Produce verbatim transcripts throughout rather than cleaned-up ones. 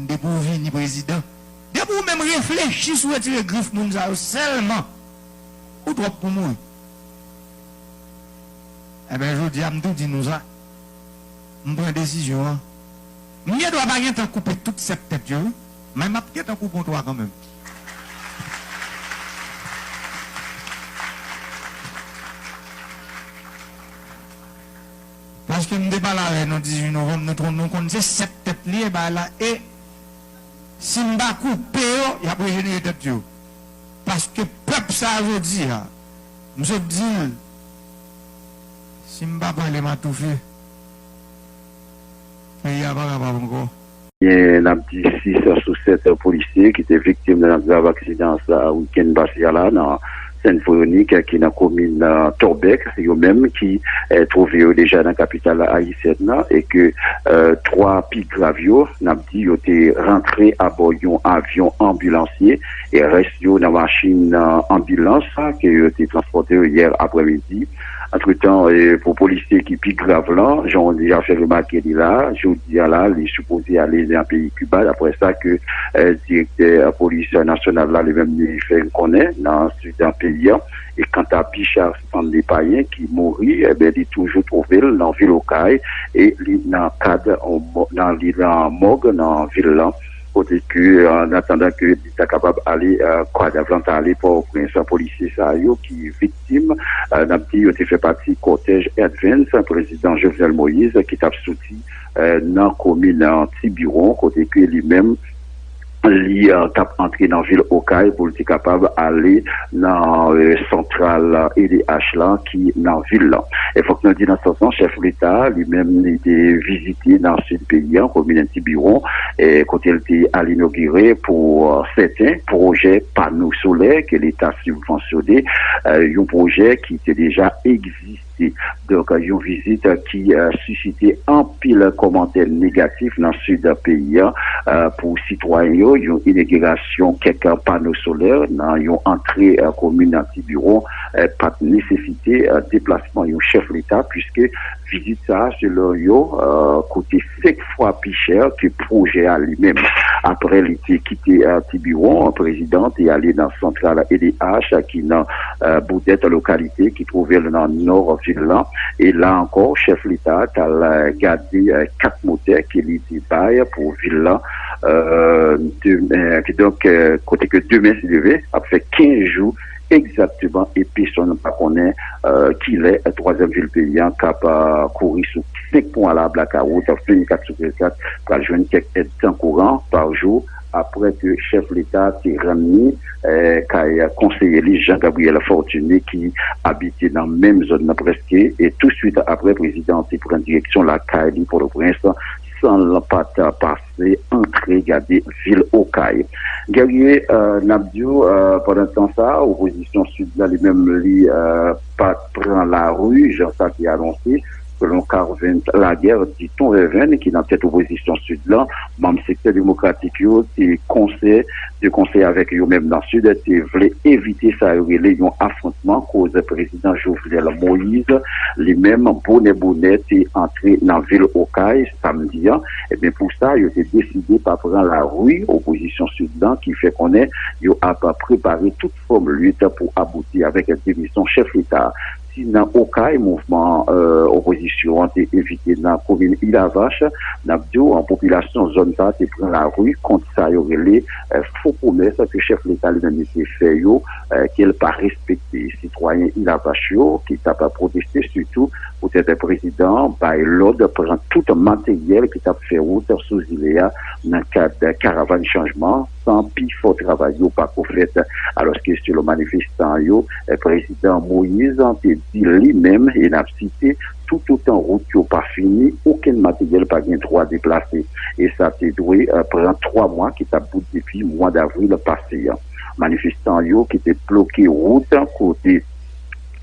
depi w vini prezidan, depi w menm reflechi sou retire grif moun sa yo sèlman, ou twòp pou mwen. Enben, jodi a, m tou di nou sa. M pran desizyon an. M gen dwa pa gentan koupe tout sèt tèt yo, wi, men m ap gentan koupe yon twa kanmenm. Paske m te pale avè nou dizuit novanm, nou, nou konn se sèt tèt li ye, bagay la, e si m pa koupe yo, y ap rejenere tèt yo. Paske pèp sa a jodi a, m sot di l, si m pa pale, m a toufe. Peyi a pa kapab ankò. Gen, n ap di, sis sou sèt polisye ki te viktim nan grav aksidan sa wikenn pase a la nan Sent Veronik, ki nan komin, eh, Tòbèk, yo menm ki, eh, twouve yo deja nan kapital ayisyèn nan, e ke, eh, twa pi grav yo, n ap di, yo te rantre abò yon avyon anbilansye, e rès yo nan machin, eh, anbilans, ke yo te transpòte yo yè aprèmidi. Antretan, eh, pou polisye ki pi grav lan, jan w deja fè remake li la, jodi a la, li sipoze ale nan peyi Kiba, daprè sa ke, eh, direktè polis nasyonal la, li menm, li fè n konnen nan sid peyi a. E kanta Bichard Stanley Payen ki mouri, enben, li toujou twouve l nan vil Okay, e li nan kad, nan, li nan mòg nan vil lan, kote ke, an atandan ke li ta kapab ale, eh, kadav lan ta ale Pòtoprens. Polisye sa yo ki viktim, eh, n ap di yo te fè pati kòtèj Advance prezidan Jovenel Moïse ki t ap soti, eh, nan komin, eh, Tibiwon, kote ke li menm, li, eh, t ap antre nan vil Okay pou l te kapab ale nan, eh, santral, eh, E D H lan ki nan vil lan. E fòk nou di nan sans lan, chèf leta, li menm, li te vizite nan sid peyi an, komin Tibiwon, eh, kote l te al inogire pou, eh, sèten pwojè pano solè ke leta sibvansyone, eh, yon pwojè ki te deja egziste. Donk, yon vizit ki, eh, sisite anpil kòmantè negatif nan sid peyi an, eh, pou sitwayen yo, yon inogirasyon kèk pano solè nan yon antre, eh, komin Tibiwon, eh, pa t nesesite, eh, deplasman yon chèf leta, piske vizit sa a, selon yo, eh, koute senk fwa pi chè ke pwojè a li menm. Aprè li te kite, eh, Tibiwon, prezidan te ale nan santral E D H ki nan, eh, Boudèt, lokalite ki twouve l nan nò vil lan. E la ankò, chèf leta t al, eh, gade, eh, kat motè ke li te bay pou vil lan. Eh, de, eh, kidonk, eh, kote ke demen, si Dye vle, ap fè kenz jou egzakteman, e pèsonn pa konnen, eh, kilè, eh, twazyèm vil peyi an k ap, eh, kouri sou senk pon a la blakawout, vennkat sou vennkat, pral jwenn kèk èd tan kouran pa jou, aprè ke chèf leta te rann li, eh, kay konseye li, Jean Gabriel Fortuné, ki abite nan menm zòn nan prèske, e touswit aprè, prezidan an te pran direksyon lakay li, Pòtoprens, san l pa t pase antre gade vil Okay. Guerrier, eh, n ap di w, eh, pandan tan sa a, opozisyon Sid la, li menm, li, eh, pa t pran lari, jan sa te anonse, selon Carvens Laguerre, di Ton Vèvenn, ki nan tèt opozisyon Sid lan, manm sektè demokratik yo te konsè, te konsè avèk yo menm nan Sid, te vle evite sa yo rele yon afwontman, koz prezidan Jovenel Moïse, li menm, bonè bonè, te antre nan vil Okay, samdi an. Ebyen, pou sa, yo te deside pa pran lari, opozisyon Sid lan, ki fè konnen yo ap prepare tout fòm lit pou abouti avèk demisyon chèf leta. Si nan Okay, mouvman, eh, opozisyon an te evite nan komin Ilavach, n ap di w, an popilasyon zòn sa a te pran lari kont sa yo rele, eh, fo pwomès ke chèf leta li menm li te fè yo, eh, ke l pa respekte. Sitwayen Ilavach yo ki t ap pwoteste sitou poutèt prezidan an bay lòd pran tout materyèl ki t ap fè wout sou zile a nan kad karavàn chanjman, san pi fò travay yo pako fèt. Alòske, selon manifestan yo, eh, prezidan Moïse te di li menm, e n ap site, toutotan wout yo pa fini, okenn materyèl pa gen dwa deplase. E sa te dwe, eh, pran twa mwa ki t ap bout depi mwa davril pase an. Manifestan yo ki te bloke wout kote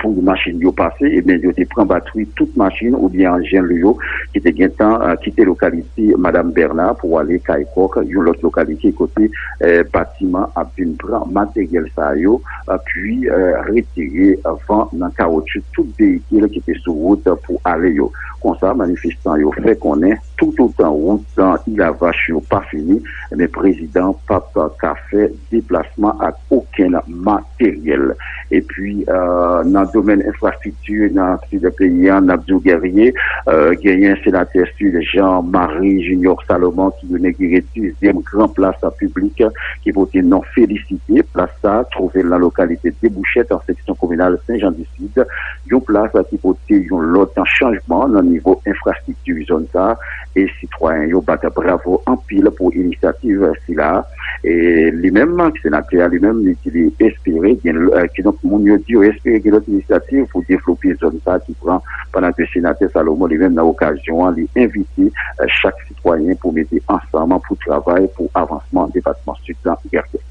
pou machin yo pase, ebyen, yo te pran batri tout machin oubyen anjen yo ki te gentan, eh, kite lokalite Madam Bernard pou ale Kay Kòk, yon lòt lokalite kote, eh, batiman ap vin pran materyèl sa yo, eh, pi, eh, retire van nan kawotchou tout veyikil ki te sou wout pou ale yo. Konsa, manifestan yo fè konnen toutotan wout nan Ilavach yo pa fini, men prezidan p ap ka fè deplasman ak okenn materyèl. Epi, eh, nan domèn enfrastrikti nan sid peyi a, n ap di w, Guerrier, eh, genyen senatè sid Jean Marie Junior Salomon ki inogire dezyèm gran plas piblik ki pote non Felisite. Plas sa a twouve l nan lokalite Debouchèt, an seksyon kominal Sen Jan di Sid, yon plas ki pote yon lòt chanjman nan nivo enfrastrikti zòn sa a, e sitwayen yo bat bravo anpil pou inisyativ sila a. E li menm, senatè a li menm, li di li espere gen, eh, kidonk moun yo di yo espere gen lòt inisyativ pou devlope zòn sa a ki pran, pandan ke senatè Salomon li menm nan okazyon an, li envite, eh, chak sitwayen pou mete ansanm pou travay pou avansman depatman Sid lan. Guerrier.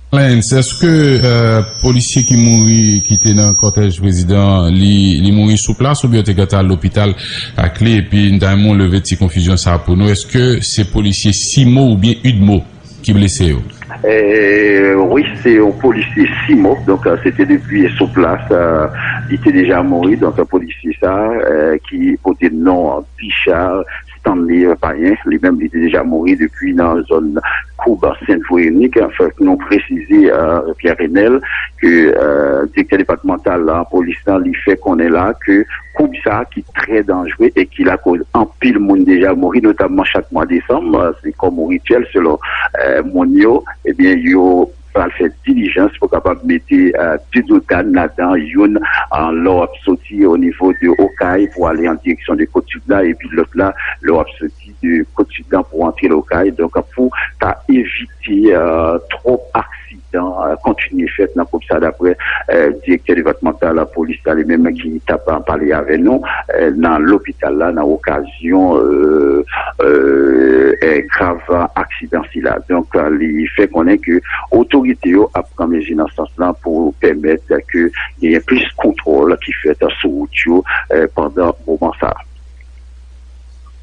Lens, èske eh, polisye ki mouri, ki te nan kòtèj prezidan, li, li mouri sou plas oubyen yo te gentan al lopital ak li? Epi, n ta renmen w leve ti konfizyon sa a pou nou. Èske se polisye Simo oubyen Udmo ki blese yo? Eh, wi, se yon polisye Simo. Donk, eh, se te depi sou plas, eh, li te deja mouri. Donk, eh, polisye sa, eh, ki pote non, eh, Bichard Stanley, eh, Payen, li menm, li te deja mouri depi nan zòn Koub Sent Veronik. Fòk nou presize, eh, Pierre Renel, ke, eh, direktè depatmantal la, polis la, li fè konnen la ke koub sa ki trè danjere e ki lakoz anpil moun deja mouri, notamman chak mwa desanm, eh, se kòm yon rityèl selon, eh, moun yo, ebyen, yo pral fè dilijans pou kapab mete, eh, dizodàn ladan youn, eh, lè w ap soti o nivo de Okay pou ale an direksyon de Côte Sud la, epi lòt la, lè w ap soti de Côte Sud la pou antre Okay. Donk, pou ta evite, eh, twòp aksidan, eh, kontinye fèt nan koub sa, daprè, eh, direktè depatmantal lapolis la, li menm ki t ap pale avè nou, eh, nan lopital la, nan okazyon, eh, eh, eh, grav aksidan sila. Donk, eh, li fè konnen ke otorite yo ap pran mezi nan sans lan pou pèmèt ke genyen plis kontwòl ki fèt sou wout yo, eh, pandan moman sa a.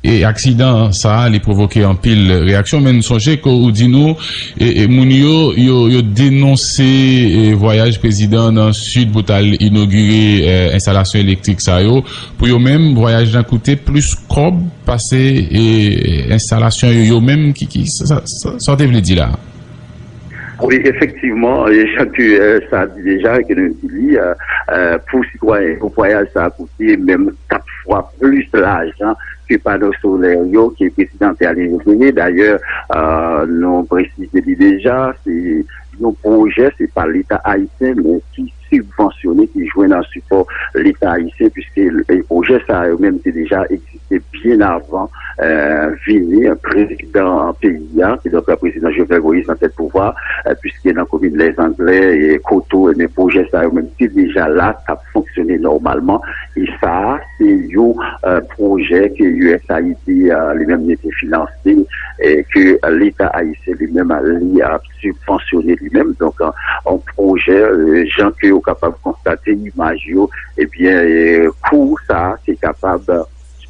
E aksidan sa a, li pwovoke anpil reyaksyon, men n sonje ke ou di nou, e, e, moun yo, yo, yo denonse, e, vwayaj prezidan nan Sid pou t al inogire, e, enstalasyon elektrik sa yo. Pou yo menm, vwayaj lan koute plis kòb pase, e, enstalasyon yo, yo menm, ki, ki, sa, sa, sa, sa w te vle di la? Wi, efektivman, e, jan ke, eh, sa di deja, ke nou di li, eh, eh, pou sitwayen yo, vwayaj sa a koute menm kat fwa plis lajan ke pano solè yo, ke prezidan te ale reveye. Dayè, eh, nou presize li deja, se yon pwojè, se pa Leta ayisyen, men ki sibvansyone, ki jwenn an sipò Leta ayisyen, piske, eh, pwojè sa yo menm te deja egziste byen avan, eh, vini prezidan peyi a, ki donk prezidan Jovenel Moïse nan tèt pouvwa, eh, piske nan komin Lèzanglè e Koto, ebyen, pwojè sa yo menm te deja la, k ap fonksyone nòmalman. E sa a, se yon, eh, pwojè ke U S A I D, eh, li menm li te finanse, e ke Leta ayisyen li menm li ap sibvansyone li menm. Donk, eh, yon pwojè, eh, jan ke yo kapab konstate imaj yo, ebyen, eh, kou sa a te kapab,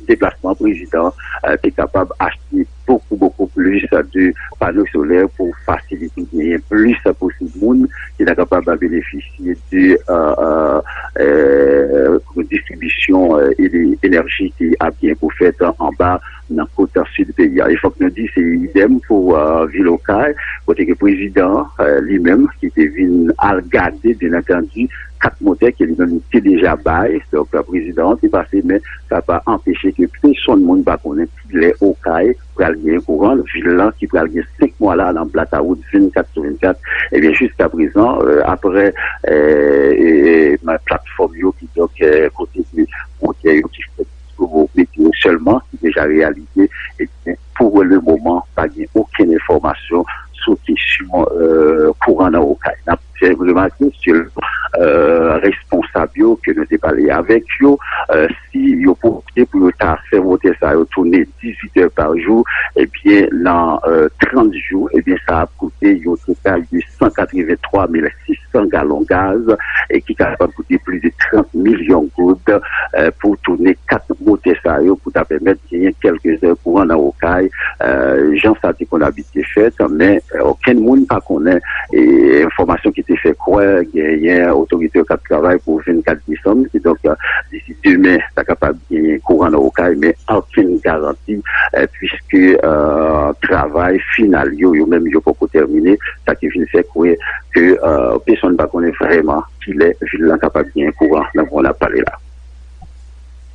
deplasman prezidan, eh, te kapab achte bokou, bokou plis de pano solè pou fasilite genyen plis posib moun ki ta kapab benefisye de, eh, eh, eh, distribisyon, eh, e de enèji ki ap gen pou fèt anba nan kot sid peyi a. E fòk nou di se idèm pou, eh, vil Okay, kote ke prezidan, eh, li menm ki te vin al gade, byen antandi, kat motè ke li menm li te deja bay. Donk, prezidan an te pase, men sa pa anpeche ke pèsonn moun pa konnen kilè Okay pral gen kouran, vil lan ki pral gen senk mwa la nan blakawout vennkat sou vennkat. Ebyen, jiska prezan, eh, aprè, eh, e, e, platfòm yo ki, donk, eh, kote ke motè yo ki fèt pou mete yo sèlman, ki deja reyalize, ebyen, pou le moman, pa gen okenn enfòmasyon sou kesyon, eh, kouran nan Okay. N ap fè remake, selon, eh, responsab yo ke nou te pale avèk yo, eh, si yo pwofite pou yo ta fè motè sa yo tounen dizuit è pa jou, ebyen, nan, eh, trant jou, ebyen, sa ap koute yon total de san katrevenntwa mil sis san galon gaz, e ki kapab koute plis de trant milyon goud, eh, pou tounen kat motè sa yo, pou ta pèmèt genyen kèlke zè kouran nan Okay, eh, jan sa te konn abitye fèt, men, eh, okenn moun pa konnen, e enfòmasyon ki te fè kwè genyen otorite yo k ap travay pou vennkat desanm, kidonk, eh, disi demen, ta kapab genyen kouran nan Okay, men okenn garanti, eh, puiske, eh, travay final yo, yo menm, yo poko tèmine, sa ki vin fè kwè ke, eh, pèsonn pa konnen vrèman kilè vil lan kapab genyen kouran nan moman n ap pale la.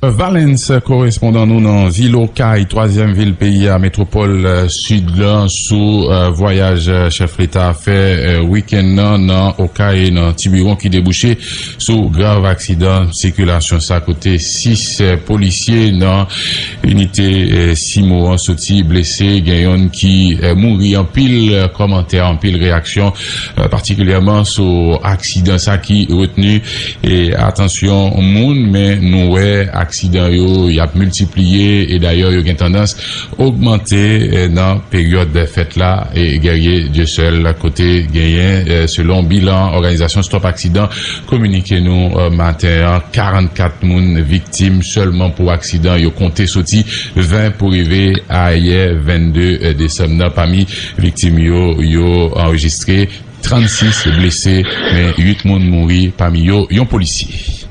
Valens, korespondan nou nan vil Okay, twazyèm vil peyi a, metwopòl, eh, sid lan, sou, eh, vwayaj, eh, chèf leta a fè, eh, wikenn nan nan Okay, nan Tibiwon, ki debouche sou grav aksidan sikilasyon sa, kote sis, eh, polisye nan inite, eh, Simo an soti blese, gen yonn ki, eh, mouri. Anpil, eh, kòmantè, anpil reyaksyon, eh, patikilyèman sou aksidan sa ki retni, eh, atansyon moun, men nou wè aksidan yo, y ap miltipliye, e dayè yo gen tandans ogmante, eh, nan peryòd fèt la, e Guerrier Dieuseul, kote genyen, eh, selon bilan òganizasyon Stop Accident kominike nou, eh, maten an, karannkat moun viktim sèlman pou aksidan. Yo konte soti ven pou rive ayè vennde desanm nan. Pami viktim yo, yo anrejistre trannsis blese, men uit moun mouri, pami yo yon polisye.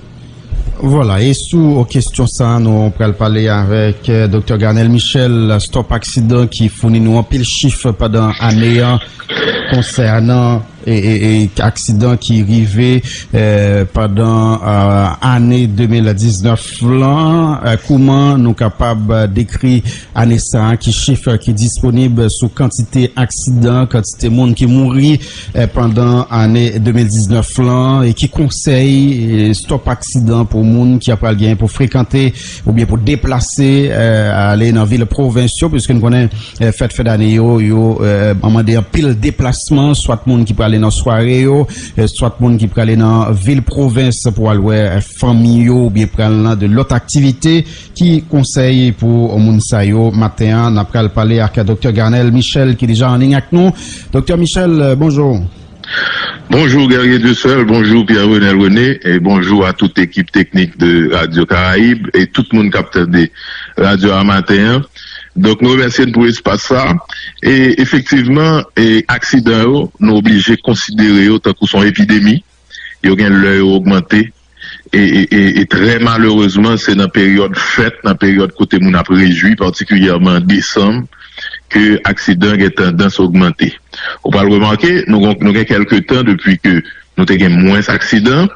Vwala, e sou kesyon sa a, nou pral pale avèk, eh, Doktè Garnel Michel, Stop Accident, ki founi nou anpil chif pandan ane an konsènan, e, e, e, aksidan ki rive, eh, pandan, eh, ane de mil diznèf lan. Eh, kouman nou kapab dekri ane sa a? Ki chif ki disponib sou kantite aksidan, kantite moun ki mouri, eh, pandan ane de mil diznèf lan, e ki konsèy, eh, Stop Accident pou moun ki ap pral gen pou frekante oubyen pou deplase, eh, ale nan vil pwovens yo, piske n konnen, eh, fèt fen dane yo, yo, eh, mande anpil deplasman, swat moun ki prale nan sware yo, eh, swat moun ki prale nan vil pwovens pou al wè, eh, fanmi yo, oubyen pral nan de lòt aktivite. Ki konsèy pou moun sa yo? Maten an, n ap pral pale ak Doktè Garnel Michel, ki deja an liy ak nou. Doktè Michel, eh, bonjou. Bonjou Guerrier Dieuseul, bonjou Pierre Renel René, e bonjou a tout ekip teknik de Radio Caraïbe e tout moun k ap tande radyo a maten an. Donk, nou remèsye n pou espas sa. E efektivman, e aksidan yo, nou oblije konsidere yo tankou se yon epidemi. Yo gen lè yo ogmante. E, e, e, e trè malerezman, se nan peryòd fèt, nan peryòd kote moun ap rejwi, patikilyèman desanm, ke aksidan gen tandans ogmante. Ou pral remake, nou, gon- nou gen kèlke tan depi ke nou te gen mwens aksidan,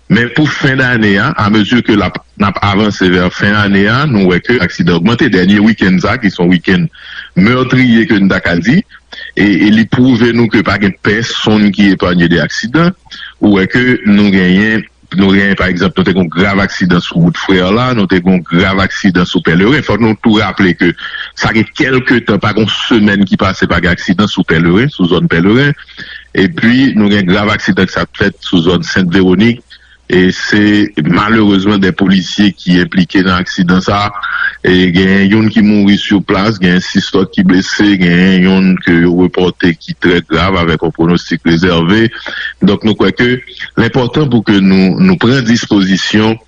men pou fen dane a, amezi ke l ap, n ap avanse vè fen ane a, nou wè ke aksidan ogmante. Dènye wikenn sa, ki se yon wikenn mètriye ke n ta ka di, e, e li pwouve nou ke pa gen pèsonn ki epanye de aksidan. Ou wè ke nou genyen, nou genyen, pa egzanp, nou te gon grav aksidan sou wout Frè la, nou te gon grav aksidan sou Pèleren. Fòk nou tou raple ke sa gen kèlke tan, pa gon semèn ki pase pa gen aksidan sou Pèleren, sou zòn Pèleren. Epi, nou gen grav aksidan ki sa fèt sou zòn Sent Vewonik. E se malerezman de polisye ki enplike nan aksidan sa. E gen youn ki mouri sou plas, gen sis lòt ki blese, gen youn ke yo repòte ki trè grav avèk yon pwonostik rezève. Donk, nou kwè ke l enpòtan pou ke nou, nou pran dispozisyon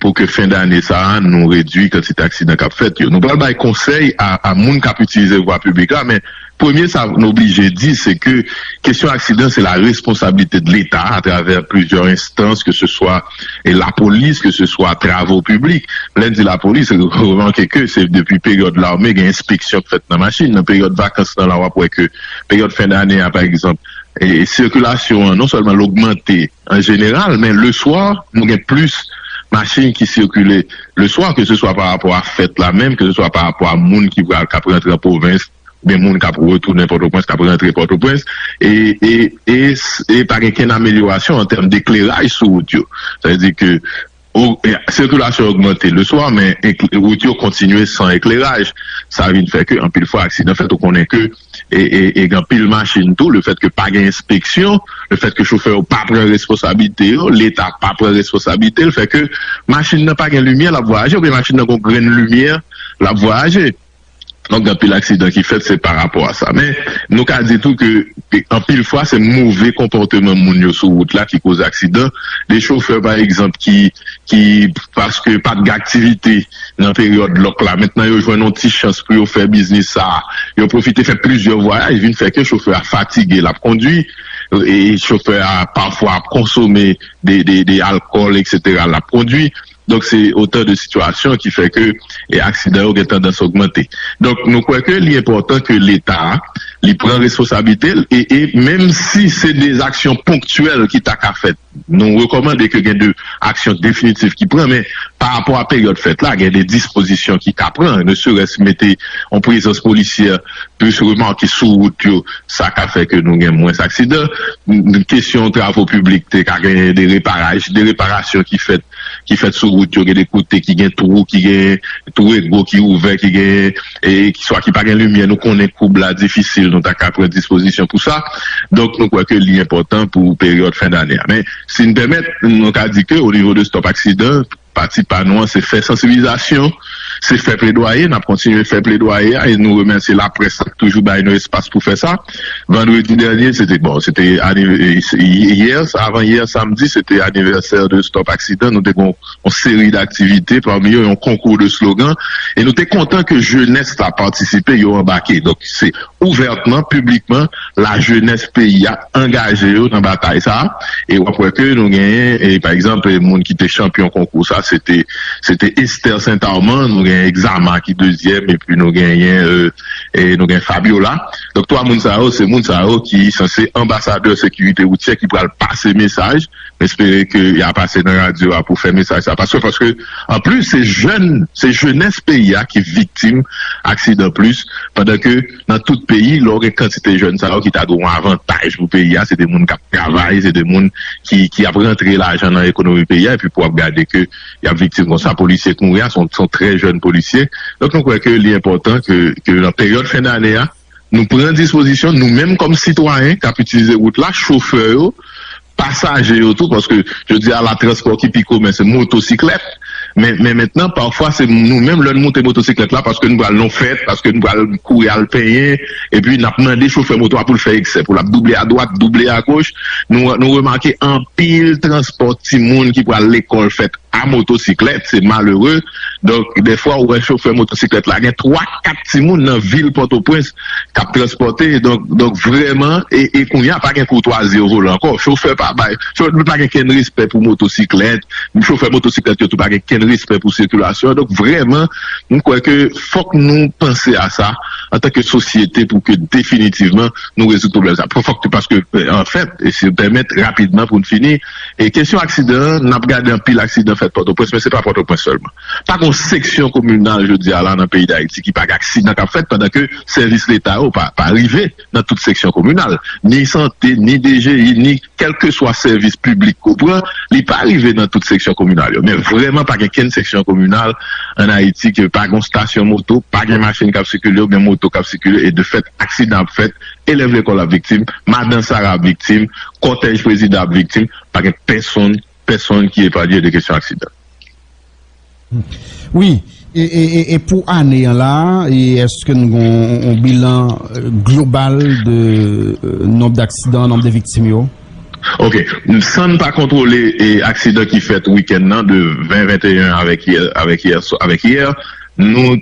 pou ke fen dane sa a, nou redui kantite aksidan k ap fèt yo. Nou pral bay konsèy a, a moun k ap itilize vwa piblik la, men premye sa nou oblije di, se ke kesyon aksidan, se la responsabilite de Leta atravè plizyè enstans, ke se swa, e, lapolis, ke se swa travo piblik. Lè n di lapolis, remake ke se depi peryòd lame, gen enspeksyon k fèt nan machin. Nan peryòd vakans lan la, w ap wè ke peryòd fen dane a, pa egzanp, e, sikilasyon an, non sèlman l ogmante an jeneral, men leswa, nou gen plis machin ki sikile leswa, ke se swa pa rapò a fèt la menm, ke se swa pa rapò a moun ki pral, k ap rantre an pwovens, oubyen moun k ap retounen Pòtoprens, k ap rantre Pòtoprens, e, e, e, e pa gen kenn amelyorasyon an tèm dekleraj sou wout yo. Sa vle di ke o- e, sikilasyon ogmante leswa, men ek- wout yo kontinye san ekleraj. Sa vin fè ke anpil fwa aksidan fèt, ou konnen ke e, e, e gen anpil machin tou, lefèt ke pa gen enspeksyon, lefèt ke chofè yo pa pran responsablite yo, Leta pa pran responsablite l, fè ke machin nan pa gen limyè l ap vwayaje, oubyen machin nan gon grenn limyè l ap vwayaje. Donk, gen anpil aksidan ki fèt, se pa rapò a sa. Men, nou ka di tou ke, ke anpil fwa, se move konpòteman moun yo sou wout la ki koze aksidan. De chofè, pa egzanp, ki, ki, paske pa t gen aktivite nan peryòd lòk la, mentnan yo jwenn yon ti chans pou yo fè biznis sa a, yo pwofite fè plizyè vwayaj, vin fè ke chofè a fatige, l ap kondui, e chofè a pafwa ap konsome de, de, de alkòl, etsetera, l ap kondui. Donk, se otan de sitiyasyon ki fè ke, e, aksidan yo gen tandans ogmante. Donk, nou kwè ke li enpòtan ke Leta, li pran responsablite l, e, e menm si se de aksyon ponktyèl ki ta ka fèt, nou rekòmande ke gen de aksyon definitif ki pran, men pa rapò a peryòd fèt la, gen de dispozisyon ki ka pran, ne serait-ce mete yon prezans polisyè plis remake sou wout yo, sa ka fè ke nou gen mwens aksidan. N-, kesyon travo piblik, te ka gen de reparaj, de reparasyon ki fèt, ki fèt sou wout yo, gen de kote ki gen twou, ki gen twou ego ki ouvè, ki gen, e, swa ki pa gen limyè, nou konnen koub la difisil, nou ta ka pran dispozisyon pou sa. Donk, nou kwè ke li enpòtan pou peryòd fen dane a. Men, si n pèmèt, nou ka di ke o nivo de stòp aksidan, pati pa nou an, se fè sansibilizasyon, se fè pledwaye, n ap kontinye fè pledwaye a, e nou remèsye laprès la ki toujou bay nou espas pou fè sa. Vandredi dènye, se te, bon, se te aniv-, e, se, yè, avan yè samdi, se te anivèsè de Stop Aksidan. Nou te gen yon, yon seri d aktivite, pami yo yon konkou de slogan, e nou te kontan ke jenès la patisipe, yo anbake. Donk, se ouvètman, piblikman, lajenès peyi a angaje yo nan batay sa a. E w ap wè ke nou genyen, e, pa egzanp, e, moun ki te chanpyon konkou sa, se te, se te Esther Saint Armand, nou genyen Exama ki dezyèm, epi nou genyen, e, e, nou genyen Fabiola. Donk, twa moun sa yo, se moun sa yo ki sanse anbasadè sekirite woutyè ki pral pase mesaj. M espere ke y a pase nan radyo a pou fè mesaj sa pase, paske anplis, se jèn, se jenès peyi a ki viktim aksidan plis, pandan ke nan tout peyi, lè w gen kantite jèn sa yo ki ta dwe yon avantaj pou peyi a, se de moun k ap travay, se de moun ki, ki ap rantre lajan nan ekonomi peyi a, epi pou w ap gade ke y ap viktim konsa, polisye k mouri a, se yon, se yon trè jèn polisye. Donk, nou kwè ke li enpòtan ke, ke nan peryòd fen dane a, nou pran dispozisyon, nou menm kòm sitwayen k ap itilize wout la, chofè yo, pasaje yo tou, paske jodi a la, transpò ki pi komen, se motosiklèt. Men, men mentnan, pafwa, se nou menm, lè n moute motosiklèt la, paske n pral nan yon fèt, paske n pral kouri al penyen, epi n ap mande chofè moto a pou l fè eksè, pou l ap double adwat, double agoch. Nou, nou remake anpil transpò timoun ki pral lekòl fèt a motosiklèt, se malere. Donk, dèfwa, ou wè chofè motosiklèt la gen twa, kat timoun nan vil Pòtoprens k ap transpòte. Donk, donk vrèman, e, e kounye a, pa gen koutwazi o volan ankò. Chofè pa bay, chofè pa gen kenn respè pou motosiklèt. Chofè motosiklèt yo tou pa gen kenn respè pou sikilasyon. Donk, vrèman, m kwè ke fòk nou panse a sa antanke sosyete pou ke definitivman nou rezoud pwoblèm sa. Fòk, fòk, paske, anfèt, e si w pèmèt, rapidman pou n fini, e kesyon aksidan an, n ap gade anpil aksidan fèt Pòtoprens, men se pa Pòtoprens sèlman. Pa gen yon seksyon kominal jodi a la nan peyi Dayiti ki pa gen aksidan k ap fèt pandan ke sèvis leta yo pa, pa rive nan tout seksyon kominal. Ni sante, ni D G I, ni kèlkeswa sèvis piblik ke w pran, li pa rive nan tout seksyon kominal yo. Men vrèman pa gen kenn seksyon kominal ann Ayiti ke pa gen yon stasyon moto, pa gen machin k ap sikile oubyen moto k ap sikile, e de fèt aksidan ap fèt, elèv lekòl ap viktim, madan Sara ap viktim, kòtèj prezidan ap viktim, pa gen pèsonn, pèsonn ki epanye de kesyon aksidan. Wi, e, e, e, e pou ane an la, e èske nou gen yon, yon bilan, euh, global de, euh, nonb d'aksidan, nonb de viktim yo? Ok. San n pa kontwole e aksidan ki fèt wikenn nan de ven venteyen avèk yè, avèk yè, avèk yè, nou,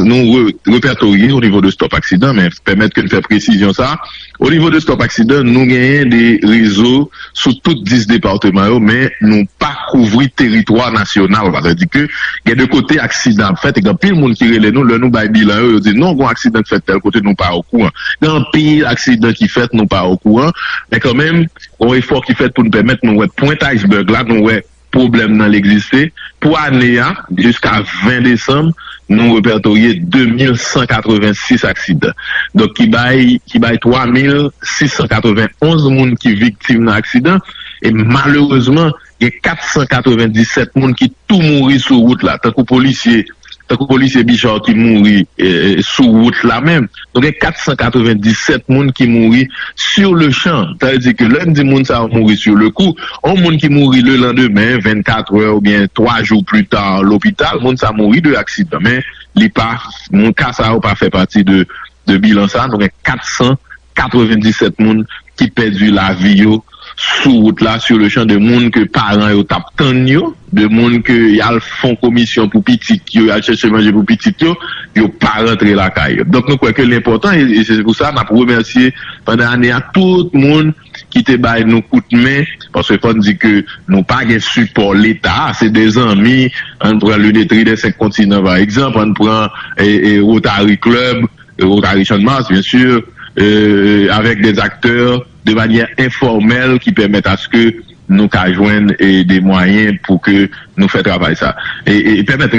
nou re, repètorye o nivo de stop aksidan, men pèmèt ke n fè presizyon sa. O nivo de stop aksidan, nou genyen de rezo sou tout dis depatman yo, men nou pa kouvri teritwa nasyonal. Sa vle di ke gen de kote aksidan ap fèt, e gen anpil moun ki rele nou, lè nou bay bilan yo, yo di, "Non, gen aksidan ki fèt tèl kote, nou pa okouran." Gen anpil aksidan ki fèt, nou pa okouran. Men kanmenm, gen yon efò ki fèt pou n pèmèt nou wè pwent iceberg la, nou wè pwoblèm nan l egziste. Pou ane a, jiska ven desanm, nou repètorye de mil san katrevensis aksidan. Donk, ki bay, ki bay twa mil sis san katrevenonz moun ki viktim nan aksidan. E malerezman, gen kat san katrevendisèt moun ki tou mouri sou wout la, tankou polisye tankou polisye Bichard ki mouri e, e, sou wout la menm. Nou gen kat san katrevenndisèt moun ki mouri sur le champ. Sa vle di ke lè n di moun sa yo mouri sur le coup, yon moun ki mouri le lendemain, vennkat è oubyen twa jou pli ta lopital, moun sa mouri de aksidan. Men li pa, moun ka sa yo pa fè pati de, de bilan sa. Nou gen kat san katrevenndisèt moun ki pèdi lavi yo sou wout la, sur le champ, de moun ke paran yo t ap tann yo, de moun ke y al fè yon komisyon pou pitit yo, y al chèche manje pou pitit yo, yo pa rantre lakay yo. Donk, nou kwè ke l enpòtan, e, e se pou sa n ap remèsye pandan ane a tout moun ki te bay nou kout men, paske fò n di ke nou pa gen sipò Leta, se de zanmi, ann pran Lunetterie des Cinq Continents, pa egzanp, ann pran, e, e, Rotary Club, Rotary Channmas, byen si, e, avèk de aktè de manyè enfòmèl ki pèmèt aske nou ka jwenn, e, de mwayen pou ke nou fè travay sa. E, e pèmèt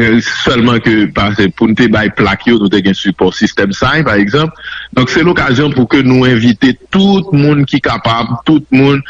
sèlman ke, pase pou n te bay plak yo, nou te gen sipò Sistèm Say, pa egzanp. Donk, se lokazyon pou ke nou envite tout moun ki kapab, tout moun,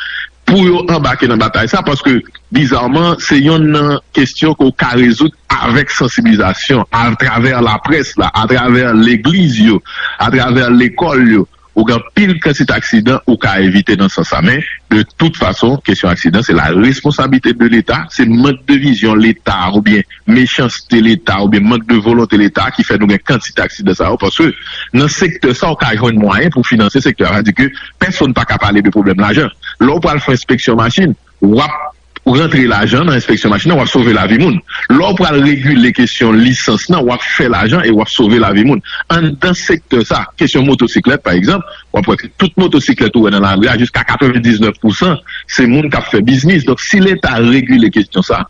pou yo anbake nan batay sa, paske, bizarman, se yonn nan kesyon ke w ka rezoud avèk sansibilizasyon, atravè laprès la, atravè legliz yo, atravè lekòl yo. Ou gen anpil kantite aksidan ou ka evite nan sans sa. Men, de tout fason, kesyon aksidan, se la responsablite de Leta, se mank de vizyon Leta oubyen mechanste Leta oubyen mank de volonte Leta ki fè nou gen kantite aksidan sa yo, paske nan sektè sa, ou ka jwenn mwayen pou finanse sektè a. Sa di ke pèsonn pa ka pale de pwoblèm lajan. Lè w pral fè enspeksyon machin, w ap rantre lajan nan enspeksyon machin nan, w ap sove lavi moun. Lè w pral regile kesyon lisans nan, w ap fè lajan e w ap sove lavi moun. Anndan sektè sa, kesyon motosiklèt, pa egzanp, w ap wè ke tout motosiklèt ou wè nan lari a, jiska katrevendiznèf pousan, se moun k ap fè biznis. Donk, si Leta regile kesyon sa,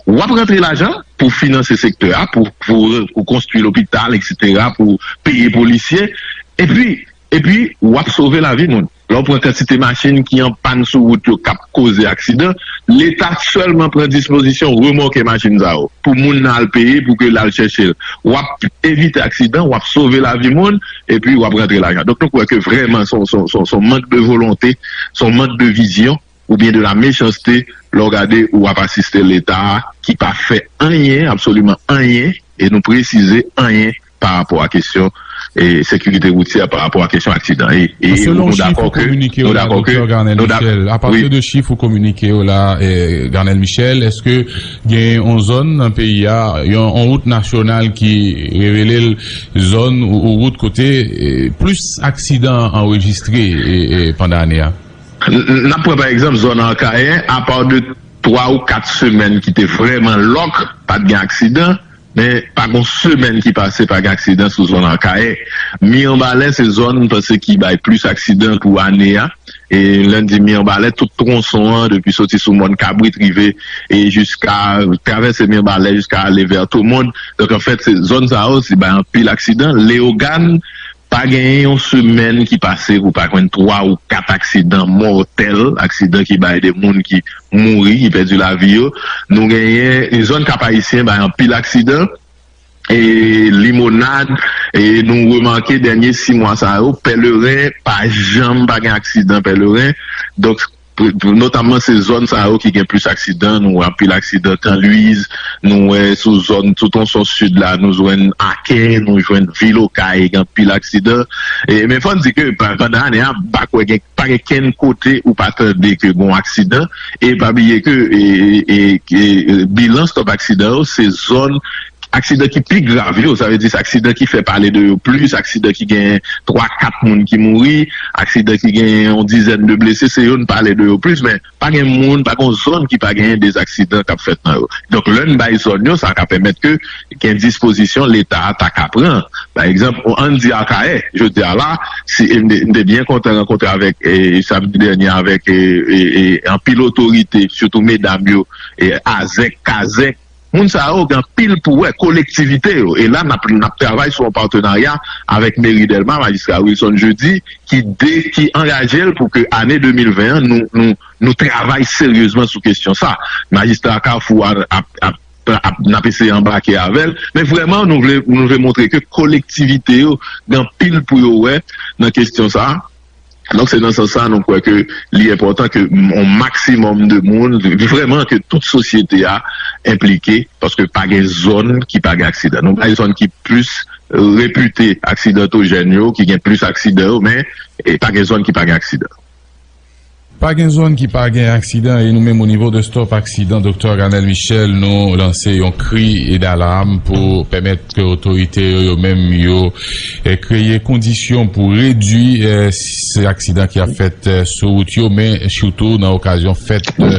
w ap rantre lajan pou finanse sektè a, pou, pou, pou konstwi lopital, etsetera, pou peye polisye. Epi, epi, w ap sove lavi moun. Lè w pran kantite machin ki an pàn sou wout yo k ap koze aksidan, Leta sèlman pran dispozisyon remòke machin sa yo pou moun nan al peye pou ke l al chèche l. W ap evite aksidan, w ap sove lavi moun, epi w ap rantre lajan. Donk, nou kwè ke vrèman, se yon, se yon, se yon, se yon mank de volonte, se yon mank de vizyon, oubyen de la mechanste, lè w gade, w ap asiste Leta a ki pa fè anyen, absoliman anyen, e nou presize anyen pa rapò a kesyon, e, sekirite woutyè, pa rapò a kesyon aksidan. E, e nou dakò ke, nou dakò ke, nou dakò, wi. Apati de chif ou kominike yo la, e, Garnel Michel, èske gen yon zòn nan peyi a, yon, yon wout nasyonal ki revele l zòn ou, ou wout kote, e, plis aksidan anrejistre, e, e, pandan ane a? N, n ap pran, pa egzanp, zòn Akayè, apa de twa ou kat semèn ki te vrèman lòk, pa t gen aksidan, men pa gen yon semèn ki pase pa gen aksidan sou zòn Akayè. Mibalè se zòn, m panse, ki bay plis aksidan pou ane a. E lè n di Mibalè, tout twonson an, depi soti sou mòn Kabrit, rive e jiska travèse Mibalè, jiska ale vè Tomond. Donk, anfèt, se zòn sa yo, se bay anpil aksidan. Leyogàn, pa genyen yon semèn ki pase pou pa jwenn twa ou kat aksidan mòtèl, aksidan ki bay de moun ki mouri, ki pèdi lavi yo. Nou genyen zòn Kap Ayisyen bay anpil aksidan, e Limonad, e nou remake dènye sis mwa sa yo, Pèleren, pa janm pa gen aksidan Pèleren. Donk, notamman se zòn sa yo ki gen plis aksidan. Nou wè anpil aksidan Kan Lwiz, nou wè sou zòn, sou twonson sid la, nou jwenn Akè, nou jwenn Vil Okay, gen anpil aksidan. E, men fò n di ke pa, pandan ane a, m pa kwè gen, pa gen kenn kote ou pa tande ke gen aksidan. E pa bliye ke, e, e, e, e, bilan stòp aksidan yo, se zòn aksidan ki pi grav yo, sa vle di se aksidan ki fè pale de yo plis, aksidan ki gen twa, kat moun ki mouri, aksidan ki gen yon dizèn de blese, se yo n pale de yo plis, men pa gen moun, pa gen zòn ki pa genyen de aksidan k ap fèt nan yo. Donk, lè n bay zòn yo, sa ka pèmèt ke gen dispozisyon Leta a ta ka pran. Pa egzanp, ann di Akayè, jodi a la, si, e m te, m te byen kontan rankontre avèk, e, samdi dènye avèk, e, e, e, anpil otorite, sitou medam yo, e, Azèk, Kazèk, moun sa yo gen anpil pou wè, kolektivite yo. E la, n ap, n ap travay sou yon patenarya avèk Meri Dèlma, majistra Wilson Jeudi, ki de, ki angaje l pou ke ane de mil ven an, nou, nou, nou travay seryezman sou kesyon sa. Majistra Kafou a, ap, ap, ap, n ap eseye anbake avè l. Men vrèman, nou vle, nou vle montre ke kolektivite yo gen anpil pou yo wè nan kesyon sa. Donk, se nan sans sa, nou kwè ke li enpòtan ke yon maksimòm de moun, vrèman ke tout sosyete a enplike, paske pa gen zòn ki pa gen aksidan. Nou pa gen zòn ki plis repite aksidantojèn yo, ki gen plis aksidan yo, men e pa gen zòn ki pa gen aksidan. Pa gen zòn ki pa gen aksidan, e nou menm o nivo de Stop Aksidan, Doktè Arganel Michel, nou lanse yon kri e dalam pou pèmèt ke otorite yo, yo menm, yo eh, kreye kondisyon pou redui eh, se aksidan ki ap fèt eh, sou wout yo, men sitou nan okazyon fèt eh,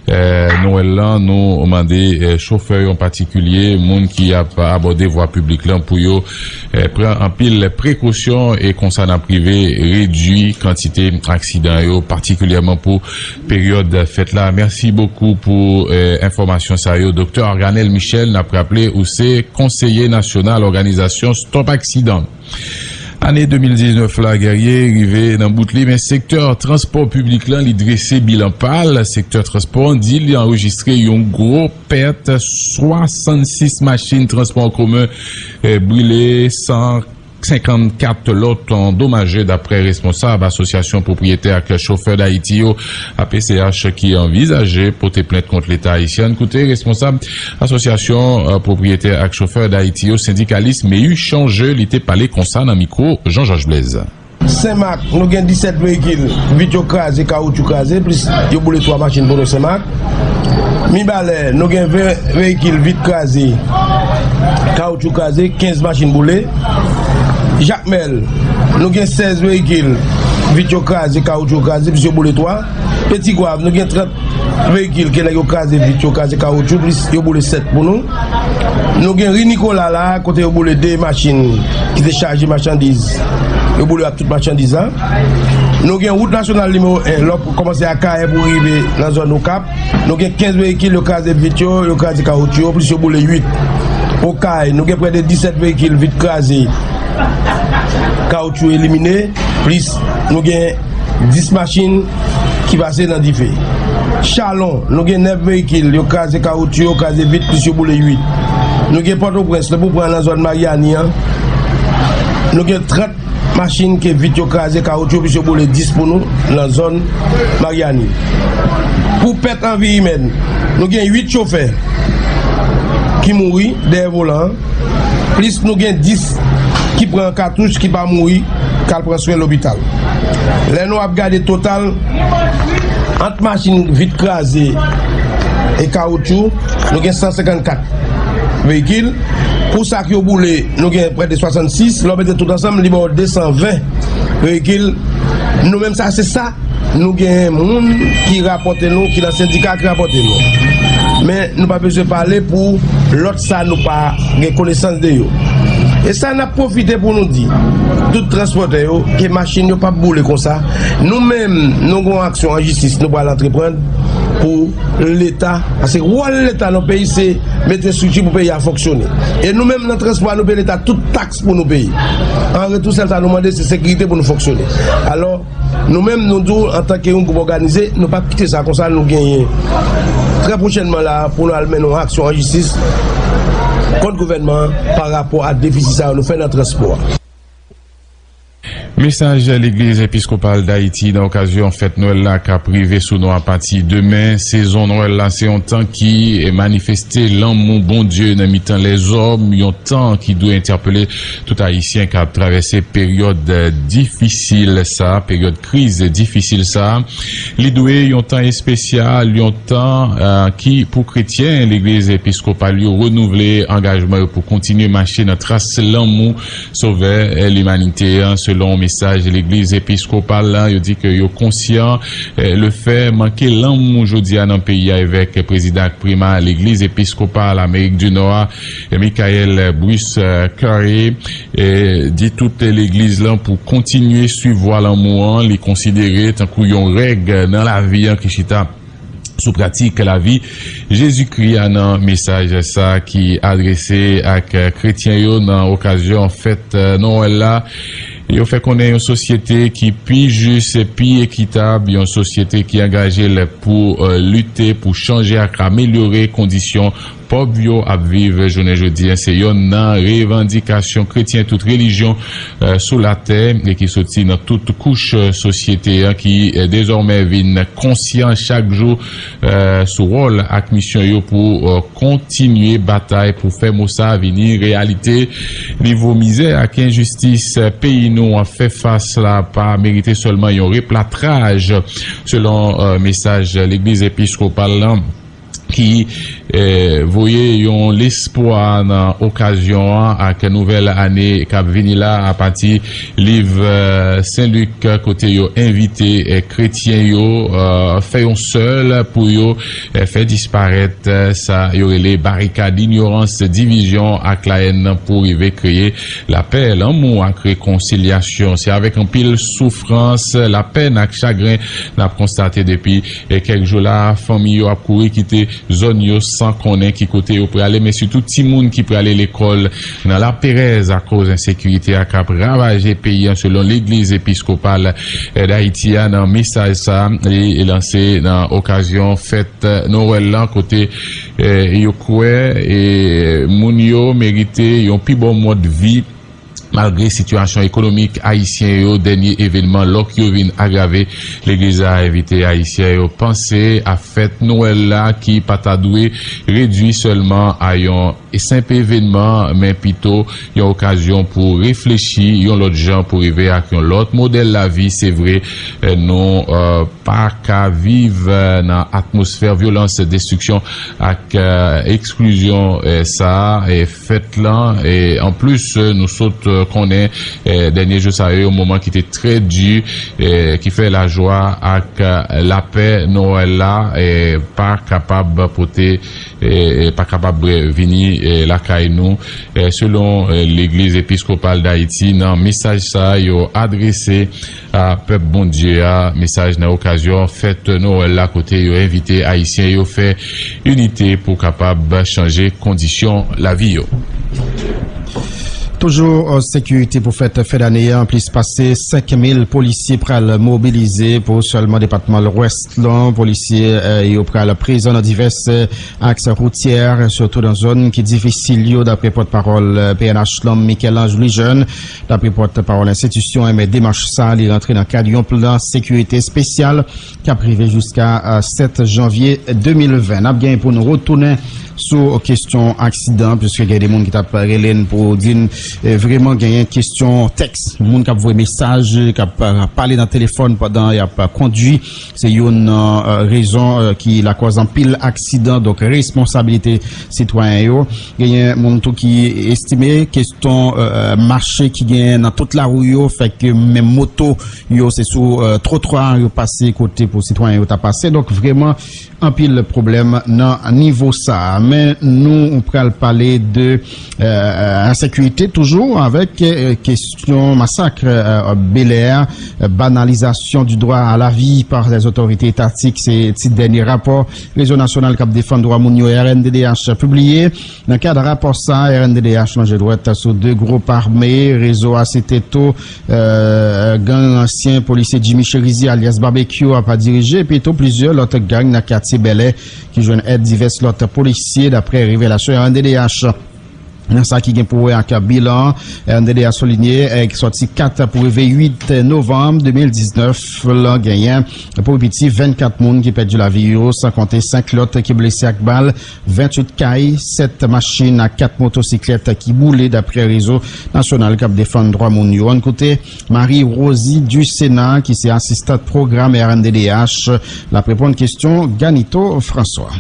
eh, Nwèl lan, nou mande eh, chofè yo an patikilye, moun ki ap abòde vwa piblik lan, pou yo eh, pran anpil prekosyon, e konsa n ap rive redui kantite aksidan yo, patikilyèman pou peryòd fèt la. Mèsi bokou pou eh, enfòmasyon sa yo, Doktè Arganel Michel. N ap raple, ou se konseye nasyonal òganizasyon Stop Aksidan. Ane de mil diznèf la, Guerrier, rive nan bout li, men sektè transpò piblik lan, li drese bilan pa l. Sektè transpò an di li anrejistre yon gwo pèt, swasannsis machin transpò an komen eh, brile, san senkannkat lòt andomaje, daprè responsab Asosyasyon Pwopriyetè ak Chofè Dayiti yo, A P C H, ki anvizaje pote plent kont Leta ayisyen. Koute responsab Asosyasyon eh, Pwopriyetè ak Chofè Dayiti yo, sendikalis Meyuchan Jeu, li te pale konsa nan mikwo Jean Georges Blaise. Senmak, nou gen disèt veyikil, vit yo kraze, kawoutchou kraze, plis yo boule twa machin pou nou Senmak. Mibalè, nou gen ven veyikil, vit kraze, kawoutchou kraze, kenz machin boule. Jakmèl, nou gen sèz veyikil, vit yo kraze, kawoutchou kraze, plis yo boule twa. Petit Goâve, nou gen trant veyikil ke nèg yo kraze, vit yo kraze, kawoutchou, plis yo boule sèt pou nou. Nou gen ri Nikola la, kote yo boule de machin ki te chaje machandiz. Yo boule ak tout machandiz la. Nou gen wout nasyonal nimewo en, lè w kòmanse Akayè pou rive nan zòn Okap. Nou gen kenz veyikil, yo kraze vit yo, yo kraze kawoutchou yo, plis yo boule uit. Okay, nou gen prè de disèt veyikil, vit kraze, kawoutchou elimine, plis nou gen dis machin ki pase nan dife. Chalon, nou gen nèf veyikil, yo kraze kawoutchou, yo kraze vit, plis yo boule uit. Nou gen Pòtoprens, lè pou pran nan zòn Maryani an, nou gen trant machin ke vit yo kraze, kawoutchou, plis yo boule dis pou nou nan zòn Maryani. Pou pèt anvi imèn, nou gen uit chofè ki mouri dèyè volan an, plis nou gen dis ki pran katouch, ki pa mouri, k al pran swen lopital. Lè nou ap gade total, ant machin vit kraze e kawoutchou, nou gen san senkannkat veyikil. Pou sa k yo boule, nou gen prè de swasannsis. Lè w mete tout ansanm, li ba w de san ven veyikil. Nou menm sa, se sa nou gen moun ki rapòte nou, ki nan sendika ki rapòte nou. Men nou pa bezwen pale pou lòt sa nou pa gen konesans de yo. E sa n ap pwofite pou nou di tout transpòtè yo ke machin yo p ap boule konsa. Nou menm, nou gen yon aksyon an jistis nou pral antreprann pou Leta. Paske wòl Leta nan peyi se mete estrikti pou peyi a fonksyone. E nou menm nan transpò a, nou peye Leta tout taks pou nou peye. An retou, sèl sa nou mande, se sekirite pou nou fonksyone. Alò, nou menm, nou di w, antanke yon gwoup òganize, nou p ap kite sa konsa, nou genyen trè pwochènman la pou nou al mennen yon aksyon an jistis kont gouvènman an pa rapò a defisi sa yo nou fè nan transpò a. Mesaj Legliz Episkopal Dayiti nan okazyon fèt Nwèl la k ap rive sou nou apati demen. Sezon Nwèl la se yon tan ki manifeste lanmou Bondye nan mitan lèzòm, yon tan ki dwe entèpele tout Ayisyen k ap travèse peryòd, eh, difisil sa, peryòd kriz difisil sa. Li dwe yon tan espesyal, yon tan, eh, ki pou kretyen Legliz Episkopal yo renouvle angajman yo pou kontinye mache nan tras lanmou Sovè, eh, limanite an. Selon mesaj Legliz Episkopal la, yo di ke yo konsyan, eh, lefè manke lanmou jodi a nan peyi a, evèk prezidan ak prima Legliz Episkopal Amerik di Nò a, eh, Michael Bruce, eh, Curry, eh, di tout legliz lan pou kontinye swiv vwa lanmou an, li konsidere tankou yon règ nan lavi an ki chita sou pratik lavi Jezikri a. Nan mesaj sa ki adrese ak kretyen yo nan okazyon fèt, eh, Nwèl la, yo fè konnen yon sosyete ki pi jis, pi ekitab, yon sosyete ki angaje l pou, eh, lite pou chanje ak amelyore kondisyon pòv yo ap viv jounen jodi a. Se yonn nan revandikasyon kretyen tout relijyon, eh, sou latè, e ki soti nan tout kouch, eh, sosyete an, ki, eh, dezòmè vin konsyan chak jou, eh, sou wòl ak misyon yo pou, eh, kontinye batay pou fè mo sa vini reyalite. Nivo mizè ak enjistis, eh, peyi nou an fè fas la pa merite sèlman yon repatraj, selon, eh, mesaj Legliz Episkopal lan, ki, eh, voye yon lespwa nan okazyon an ak nouvèl ane k ap vini la, apati liv, eh, Sen Lik, kote yo envite, eh, kretyen yo, eh, fè yon sèl pou yo, eh, fè disparèt, eh, sa yo rele barikad inyorans, divizyon ak layèn nan, pou rive kreye lapè, lanmou ak rekonsilyasyon. Se avèk anpil soufrans, lapèn ak chagren n ap konstate depi, eh, kèk jou la, fanmi yo ap kouri kite zòn yo san konnen ki kote yo prale, men sitou timoun ki prale lekòl nan laperèz akoz ensekirite a k ap ravaje peyi an, selon Legliz Episkopal, eh, Dayiti a. Nan mesaj sa, li lanse nan okazyon fèt, eh, Nwèl lan, kote, eh, yo kwè, eh, moun yo merite yon pi bon mòd vi malgre sitiyasyon ekonomik ayisyen yo. Dènye evènman lòk yo vin agrave. Legliz la envite Ayisyen yo panse a fèt Nwèl la, ki pa ta dwe redui sèlman a yon senp evènman, men pito yon okazyon pou reflechi yon lòt jan, pou rive ak yon lòt modèl lavi. Se vre, eh, nou, eh, pa ka viv, eh, nan atmosfè vyolans, destriksyon ak, eh, eksklizyon, eh, sa a, eh, fèt lan. E anplis, eh, nou sot, eh, konnen, eh, dènye jou sa yo, yon moman ki te trè di, eh, ki fè lajwa ak, eh, lapè Nwèl la, eh, pa kapab pote, eh, eh, pa kapab, eh, vini, eh, lakay nou. Eh, selon, eh, Legliz Episkopal Dayiti, nan mesaj sa a yo adrese a pèp Bondye a, mesaj nan okazyon fèt Nwèl la, kote yo envite Ayisyen yo fè inite pou kapab chanje kondisyon lavi yo. Toujou, euh, sekirite pou fèt fen dane an, plis pase senk mil polisye pral mobilize pou sèlman depatman Lwès lan. Polisye, euh, yo pral prezan nan divès, euh, aks woutyè, sitou nan zòn ki difisil yo, dapre pòtpawòl, euh, P N H lan, Michel-Ange Louis-Jeune. Dapre pòtpawòl enstitisyon an, men demach sa a, li rantre nan kad yon plan sekirite espesyal k ap rive jiska, euh, sèt janvye de mil ven. N ap gen pou nou retounen sou kesyon aksidan, piske gen de moun ki t ap rele n pou di n, eh, vrèman genyen kesyon tèks. Moun k ap voye mesaj, k ap, eh, pale nan telefòn pandan y ap kondui, se youn nan, eh, rezon, eh, ki lakòz anpil aksidan. Donk, responsabilite sitwayen yo. Genyen moun tou ki estime kesyon, eh, mache ki genyen nan tout lari yo, fè ke menm moto yo, se sou, eh, twotwa yo pase, kote pou sitwayen yo ta pase. Donk, vrèman, anpil pwoblèm nan nivo sa a. Men nou pral pale de, eh, ensekirite toujou avèk, eh, kesyon masak, eh, Bèlè a, banalisation du droit à la vie par les autorités étatiques, se tit dènye rapò Rezo Nasyonal k ap Defann Dwa Moun yo, R N D D H, pibliye. Nan kad rapò sa a, R N D D H lonje dwèt sou de gwoup ame. Rezo a site tou, eh, gang ansyen polisye Jimmy Chérizier alyas Barbecue ap dirije, epi tou plizyè lòt gang nan katye Bèlè ki jwenn èd divès lòt polisye, dapre revelasyon R N D D H. Nan sa ki gen pou wè ak bilan, R N D D H soulinye, eh, sòti kat pou rive uit novanm de mil diznèf lan, genyen pou pi piti vennkat moun ki pèdi lavi yo, san konte senk lòt ki blese ak bal. Venntuit kay, sèt machin ak kat motosiklèt ki boule, dapre Rezo Nasyonal k ap Defann Dwa Moun yo. Ann koute Marie Rosie Ducena, ki se asistant pwogram R N D D H, l ap reponn kesyon Ganito François.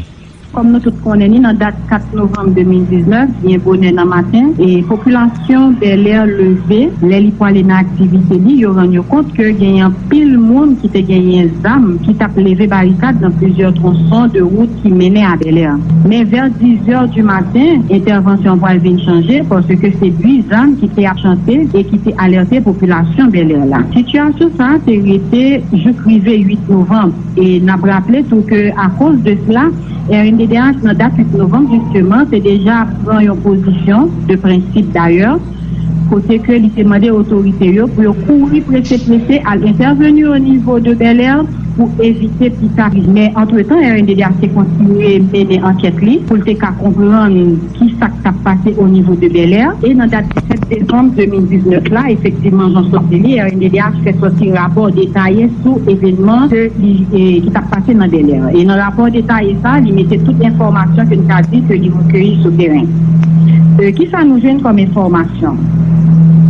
Kòm nou tout konnen, ni nan dat kat novanm de mil diznèf, byen bonè nan maten, e popilasyon Bèlè leve, lè li pwale nan aktivite li, yo rann yo kont ke genyen anpil moun ki te genyen zam ki t ap leve barikad nan plizyè twonson de wout ki mennen a Bèlè. Men vè dizè di maten, entèvansyon pral vin chanje paske se bri zam ki te ap chante e ki te alète popilasyon Bèlè la. Sitiyasyon sa a te rete jouk rive uit novanm. E n ap raple tou ke akoz de sela, R N D D H nan dat uit novanm, jisteman, te deja pran yon pozisyon de prensip dayè, kote ke li te mande otorite yo pou yo kouri prese prese al entèveni o nivo de Bèlè pou evite pita kriz. Men, antretan, R N D D H te kontinye mennen ankèt li pou l te ka konprann ki sa k t ap pase o nivo de Bèlè. E nan dat disèt desanm de mil diznèf la, efektivman, jan w sot di li, R N D D H fè sòti rapò detaye sou evènman ke li, e, ki t ap pase nan Bèlè. E nan rapò detaye sa, li mete tout enfòmasyon ke n ka di ke li rekeyi sou teren. E, kisa nou jwenn kòm enfòmasyon?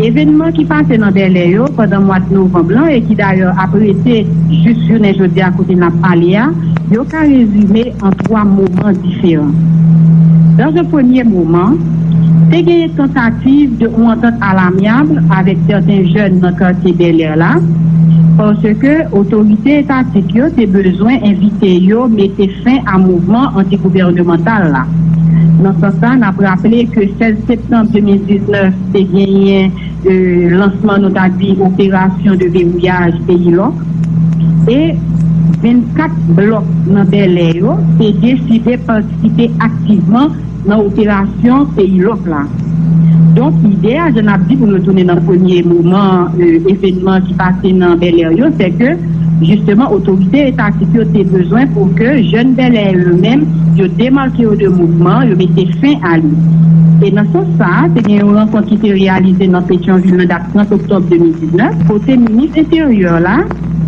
Evènman ki pase nan Bèlè yo pandan mwa novanm lan e ki dayè ap rete jis jounen jodi a kote n ap pale a, yo ka rezime an twa moman diferan. Dans un premier moment, te genyen tantativ de yon antant alamyab avèk sèten jèn nan katye Bèlè la, paske otorite etatik yo te bezwen envite yo mete fen a mouvman antigouvènemantal la. Nan sans sa, n ap raple ke sèz septanm de mil diznèf, te genyen, e, lansman, nou ta di, operasyon de vewouyaj peyi lòk. E vennkat blòk nan Bèlè yo te deside patisipe aktivman nan operasyon peyi lòk la. Donk, ide a, jan n ap di, pou nou tounen nan premye moman, e, evènman ki pase nan Bèlè yo, se ke, jisteman, otorite etatik yo te bezwen pou ke jèn Bèlè yo menm, yo demake yo de mouvman, yo mete fen a li. E nan sans sa a, te gen yon rankont ki te reyalize nan Petyonvil nan dat trant oktòb de mil diznèf, kote minis enteryè la,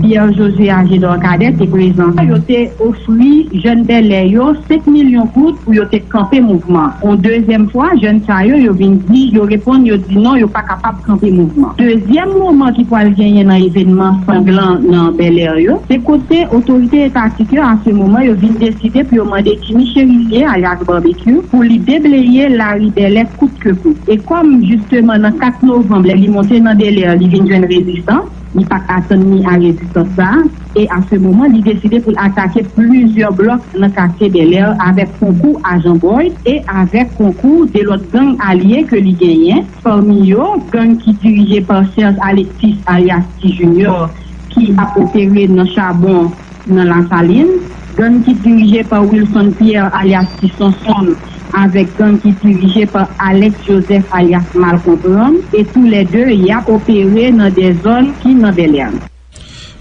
Pierre Josué Agénor Cadet, te prezan. Yo te ofri jèn Bèlè yo senk milyon goud pou yo te kanpe mouvman. Yon dezyèm fwa, jèn sa yo, yo vin di, yo reponn, yo di non, yo pa kapab kanpe mouvman. Dezyèm moman ki pral genyen nan evènman sanglan nan Bèlè yo, se kote otorite etatik yo, a se moman, yo vin deside pou yo mande Jimmy Chérisier, alyas Barbecue, pou li debleye lari Bèlè kout ke kout. E kòm, jisteman, nan kat novanm, lè li monte nan Bèlè, li vin jwenn rezistans, li pa t atann ni a rezistans sa a. E a se moman, li deside pou l atake plizyè blòk nan katye Bèlè avèk konkou ajan Boyd e avèk konkou de lòt gang alye ke li genyen, pami yo gang ki dirije pa Serge Alexis alyas Ti Junior ki ap opere nan chabon nan Lasalin, gang ki dirije pa Wilson Pierre alyas Ti Sonson avèk gang ki dirije pa Alex Joseph alyas Malkonprann, e toulède y ap opere nan de zòn ki nan Bèlè.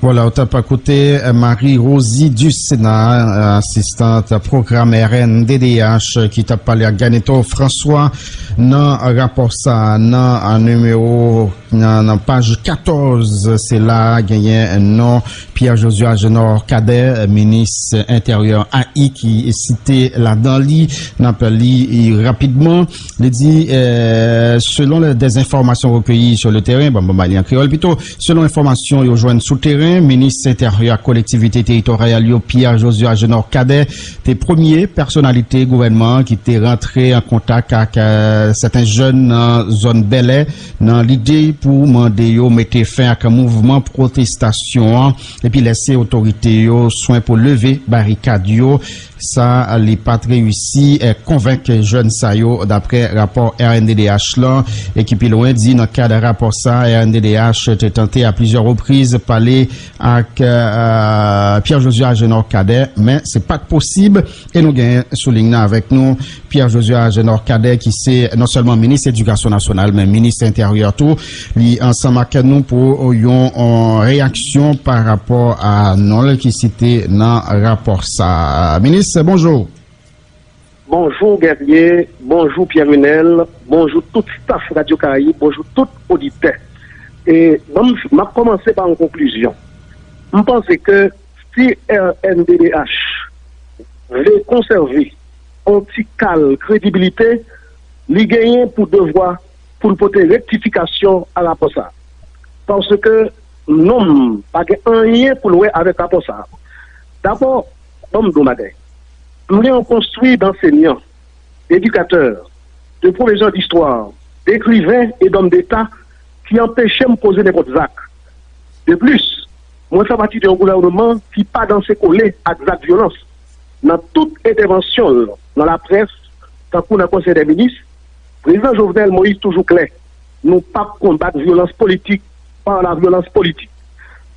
Vwala, ou t ap koute, eh, Marie Rosie Ducena, eh, asistant pwogram R N D D H, ki t ap pale ak Ganeto François nan rapò sa a, nan, eh, nimewo, nan, nan paj katòz, se la genyen non Pierre Josué Agénor Cadet, minis enteryè a i ki site ladan li. N ap li rapidman. Li di, eh, selon les, des informations recueillies sur le terrain, bon, bon, ba li an kreyòl pito, selon enfòmasyon yo jwenn sou teren, minis enteryè ak kolektivite teritoryal yo, Pierre Josué Agénor Cadet, te premye pèsonalite gouvènman an ki te rantre an kontak ak, eh, sèten jèn nan zòn Bèlè nan lide pou mande yo mete fen ak mouvman pwotestasyon an epi lese otorite yo swen pou leve barikad yo. Sa, li pa t reyisi, eh, konvenk jèn sa yo, daprè rapò R N D D H lan, e ki pi lwen di, nan kad rapò sa, R N D D H te tante a plizyè repriz pale ak, eh, Pierre Josué Agénor Cadet, men se pa t posib, e nou genyen sou liy nan avèk nou Pierre Josué Agénor Cadet, ki se non sèlman minis edikasyon nasyonal, men minis enteryè tou. Li ansanm ak nou pou yon, yon reyaksyon pa rapò a non l ki site nan rapò sa. Minis, bonjou. Bonjou, Guerrier. Bonjou, Pierre Renel. Bonjou, tout staff Radio Caraïbe. Bonjou, tout oditè. E, bon, m, m ap kòmanse pa yon konklizyon. M panse ke si R N D D H vle konsève yon ti kal kredibilite, li genyen pou devwa pou l pote rektifikasyon a rapò sa a. Paske non m pa gen anyen pou l wè avèk rapò sa a. Dabò, ban m di w yon bagay. M gen yon konstwi dansenya, d'éducateur, de professeur d'histoire, d'écrivain et d'homme d'État ki anpeche m poze nenpòt zak. De plis, mwen fè pati de yon gouvènman ki pa danse kole ak zak vyolans. Nan tout entèvansyon l nan laprès, tankou nan Konsèy dè Minis, Prezidan Jovenel Moïse toujou klè, nou p ap konbat vyolans politik pa la vyolans politik.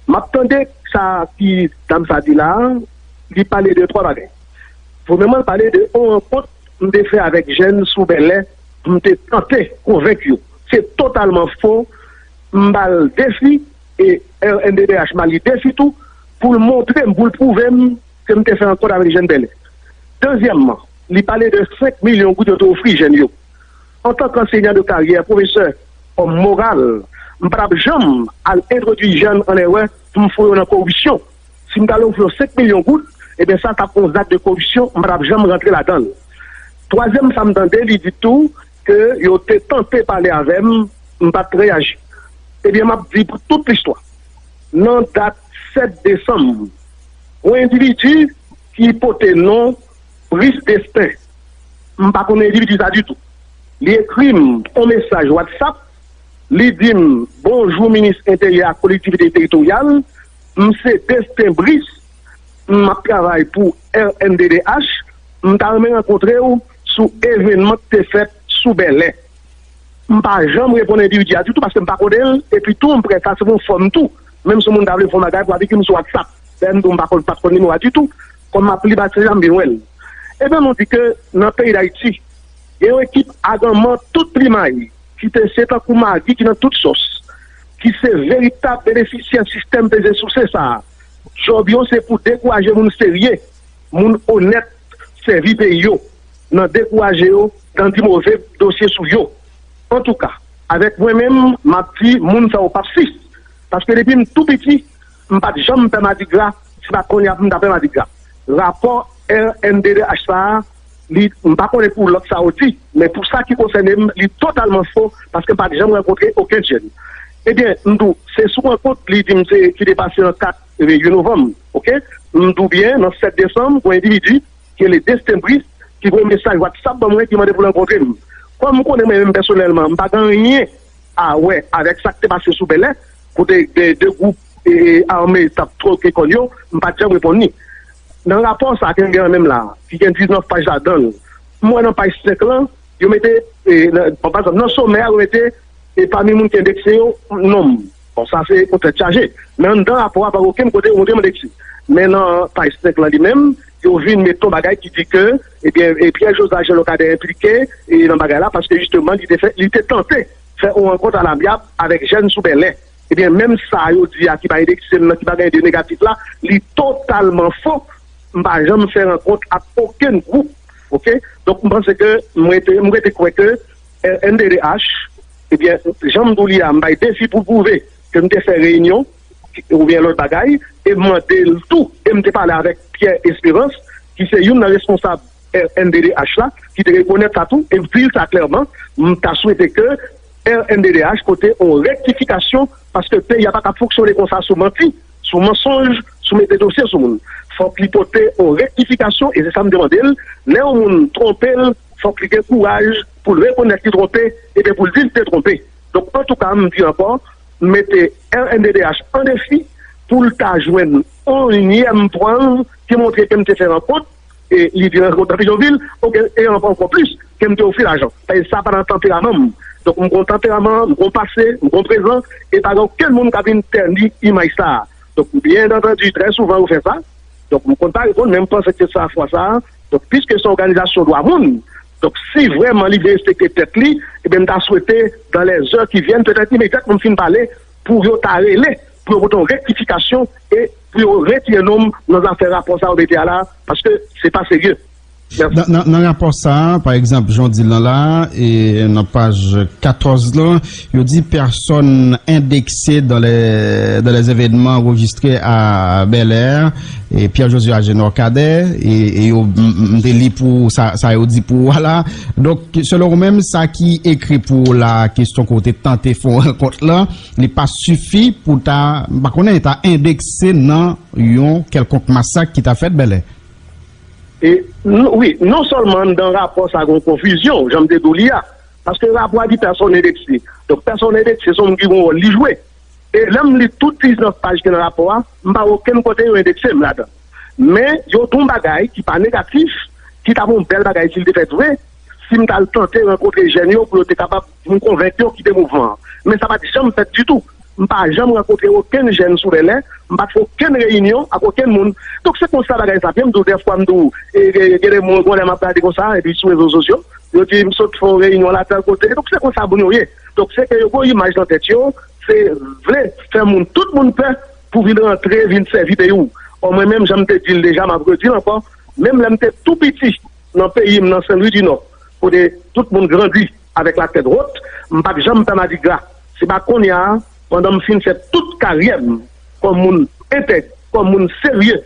M ap tande sa ki dam sa di la a, li pale de twa bagay. Premyèman, l pale de yon rankont m te fè avèk jèn sou Bèlè, m te tante konvenk yo. Se totalman fo, m ba l defi, e R N D D H ba li defi tou, pou l montre m, pou l pwouve m ke m te fè rankont avèk jèn Bèlè. Dezyèmman, li pale de senk milyon goud yo te ofri jèn yo. Antanke anseynan de karyè, pwofesè, kòm moral, m pa t ap janm al entwodui jèn an erè pou m foure yo nan koripsyon. Si m t al ofri yo senk milyon goud, ebyen sa t ap yon zak de koripsyon, m pa t ap janm rantre ladan l. Twazyèm sa m tande, li di tou ke yo te tante pale avè m, m pa t reyaji. Ebyen, m ap di pou tout listwa. Nan dat sèt desanm, yon endividi ki pote non Brice Destin, m pa konnen endividi sa ditou. Li ekri m yon mesaj WhatsApp, li di m, "Bonjou, Minis Enteryè ak Kolektivite Teritoryal, m se Destin Brice, m ap travay pou R N D D H, m ta renmen rankontre w sou evènman k te fèt sou Bèlè." M pa janm reponn endividi a ditou paske m pa konnen l, epi tou m prè sa se yon fòm tou. Menm si yon moun ta vle fè yon bagay pou l ap ekri m sou WhatsApp. Dayè m tou m pa konn, pa t konn nimewo a ditou. Kòm m ap li pase a, m vin wè l. Ebyen, nou di ke nan peyi Dayiti, gen yon ekip aganman tout plimay ki te se tankou magi ki nan tout sòs, ki se veritab benefisyè sistèm peze souse sa a. Djòb yo se pou dekouraje moun serye, moun onèt, sèvi peyi yo, nan dekouraje yo, nan di move dosye sou yo. Antouka, avèk mwen menm, m ap di moun sa yo p ap sis. Paske depi m tou piti, m pa t janm pè madigra, se pa kounye a pou m ta pè madigra. Rapò R N D D H sa a, li, m pa konnen pou lòt sa yo di, men pou sa ki konsène m, li totalman fo, paske m pa t janm rankontre okenn jèn. Ebyen, m di w, se sou rankont li di m se, ki te pase nan kat, ebyen, uit novanm, oke? M di w byen, nan sèt desanm, pou endividi, ki rele Destin Brice, ki voye mesaj WhatsApp ban mwen, ki mande pou l rankontre m. Kòm m konnen mwen menm pèsonèlman, m pa gen anyen a wè avèk sa k te pase sou Bèlè, kote de, de gwoup e, ame t ap twoke kòn yo, m pa t janm reponn li. Nan rapò sa a ke m gen nan men m la, ki gen diznèf paj ladan l, m wè nan paj senk lan, yo mete, e, nan, bon, pa egzanp, nan somè a, yo mete, e, pami moun ki endekse yo, non m. Bon, sa se yon tèt chaje. Men anndan rapò a, pa gen okenn kote yo montre m endekse. Men nan paj senk lan li menm, yo vin mete yon bagay ki di ke, ebyen, e, Pierre Joseph Jean Locadère enplike, e, nan bagay la, paske jisteman, li te fè, li te tante fè yon rankont alabyab avèk jèn sou Bèlè. Ebyen, menm sa yo di a ki pa endekse m nan, ki pa gen de negatif la, li totalman fo. M pa janm fè rankont ak okenn gwoup. Oke? Donk, m panse ke m rete, m rete kwè ke R N D D H, ebyen, jan m di w li a, m bay defi pou l pwouve ke m te fè reyinyon oubyen lòt bagay, e m mande l tou, e m te pale avèk Pierre Espérance, ki se youn nan responsab R N D D H la, ki te rekonèt sa tou, e m di l sa klèman, m ta swete ke R N D D H pote yon rektifikasyon, paske peyi a pa ka fonksyone konsa sou manti, sou mansonj, sou mete dosye sou moun. Fòk li pote yon rektifikasyon, e se sa m te mande l. Lè yon moun twonpe l, fòk li gen kouraj pou l rekonèt li twonpe, ebyen pou l di l te twonpe. Donk, antouka, m di ankò, m mete R N D D H an defi pou l ta jwenn yon yèm prèv ki montre ke m te fè rankont, e li di rankont nan Petyonvil, oke, e ankò plis, ke m te ofri lajan. Paske sa pa nan tanperaman m. Donk, m gon tanperaman, m gon pase, m gon prezan, e pa gen okenn moun k ap vin tèni imaj sa a. Donk, byen antandi, trè souvan yo fè sa. Donk, m konn pa reponn, men m panse ke sa fwa sa a, donk, piske se yon òganizasyon dwa moun, donk, si vrèman li vle respekte tèt li, ebyen, m ta swete, dans les heures qui viennent, petèt imedyatman m fin pale, pou yo ta rele, pou yo pote yon rektifikasyon e pou yo retire non m nan zafè rapò sa yo mete a la, paske se pa serye. Mèsi. Nan, nan, nan rapò sa a, pa egzanp, jan w di l lan la, e nan paj katòz lan, yo di personnes indexées dans les, dans les événements enregistrés à Bel Air, e Pierre Josué Agenor Cadet, e, e yo, m, m, m te li pou sa, sa yo di pou ou a la. Donk, selon ou menm, sa ki ekri pou ou la, kesyon ke w te tante fè yon rankont lan, li pa sifi pou ta, m pa konnen, ta endekse nan yon kèlkonk masak ki ta fèt Bèlè. E, n-, wi, non sèlman anndan rapò sa a gen yon konfizyon, jan m te di w li a, paske rapò a di pèsòn endekse. Donk, pèsòn endekse se yon moun ki gen yon wòl li jwe. E lè m li tout diznèf paj ki nan rapò a, m pa wè okenn kote yo endekse m ladan. Men, yo di yon bagay ki pa negatif, ki t ap yon bèl bagay si l te fèt vre, si m t al tante rankontre jèn yo pou yo te kapab, pou m konvenk yo kite mouvman an. Men sa pa t janm fèt ditou. M pa janm rankontre okenn jèn sou Bèlè, m pa t fè okenn reyinyon ak okenn moun. Donk, se konsa bagay sa ap ye. M di w dèfwa, m di w, e, e, gen de moun, gen lè m ap gade konsa, epi sou rezo sosyo, yo di m sot fè yon reyinyon latèl kote. Donk, se konsa moun yo ye. Donk, se ke yo gen yon imaj nan tèt yo, se vle fè moun, tout moun pè, pou vin rantre, vin sèvi peyi w. Ò, mwen menm, jan m te di l deja, m ap redi l ankò, menm lè m te tou piti nan peyi m, nan Sen Lwi di Nò, kote tout moun grandi avèk latèt wot, m pa t janm pè madigra. Se pa kounye a, pandan m fin fè tout karyè m kòm moun entèg, kòm moun serye,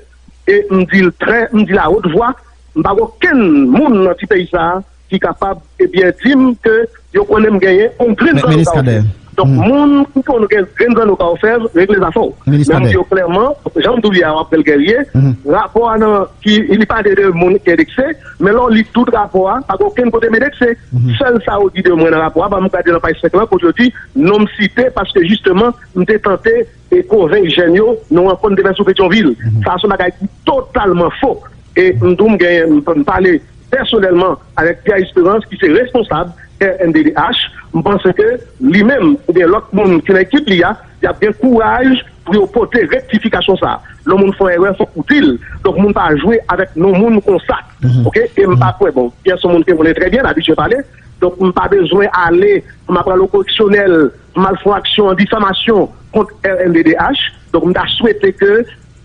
e m di l trè, m di l a wot vwa, m pa gen okenn moun nan ti peyi sa a ki kapab, ebyen, di m ke yo konnen m genyen yon grenn zanno ka ofèv. Donk, moun ki konn gen grenn zanno ka ofèv, regle zafè w. Men m di yo klèman, jan m di w li a, w ap bèl gèrye, rapò a nan, ki, li pale de moun ki endekse, men lè w li tout rapò a, pa gen okenn kote m endekse. Sèl sa yo di de mwen nan rapò a, ban m gade nan paj senk lan, kote yo di, non m site, paske jisteman, m te tante e konvenk jèn yo, nan yon rankont m te fè sou Petyonvil. Sa a se yon bagay ki totalman fo. E m di w m genyen, m, m pale pèsonèlman avèk Pierre Espérance, ki se responsab R N D D H. M panse ke li menm, oubyen lòt moun ki nan ekip li a, y ap gen kouraj pou yo pote rektifikasyon sa a. Lè yon moun fè yon erè, fòk ou di l. Donk, moun pa jwe avèk non moun konsa. Oke? E m pa kwè, bon, Pierre se yon moun ke m konnen trè byen, n abitye pale. Donk, m pa bezwen ale, m ap pran lo koreksyonèl, m al fè yon aksyon an difamasyon kont R N D D H. Donk, m ta swete ke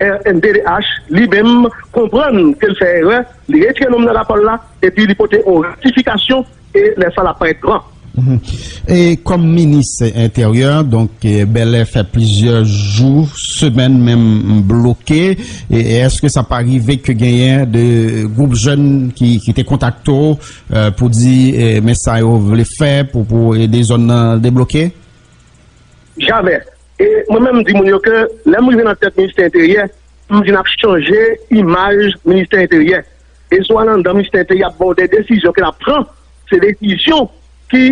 R N D D H, li menm, konprann ke l fè erè, li retire non m nan rapò l la, epi li pote yon rektifikasyon, e lè sa l ap parèt gran. Mhm. E kòm minis enteryè, donk, eh, Bèlè fè plizyè jou, semèn menm bloke. E èske sa pa rive ke genyen de gwoup jèn ki, ki te kontakte w, eh, pou di, eh, men sa yo vle fè pou, pou ede zòn nan debloke? Jamè. E mwen menm, m di moun yo ke lè m rive nan tèt ministè enteryè, m vin ap chanje imaj ministè enteryè. E si w al anndan ministè enteryè, y ap ba w de desizyon ke l ap pran, se desizyon ki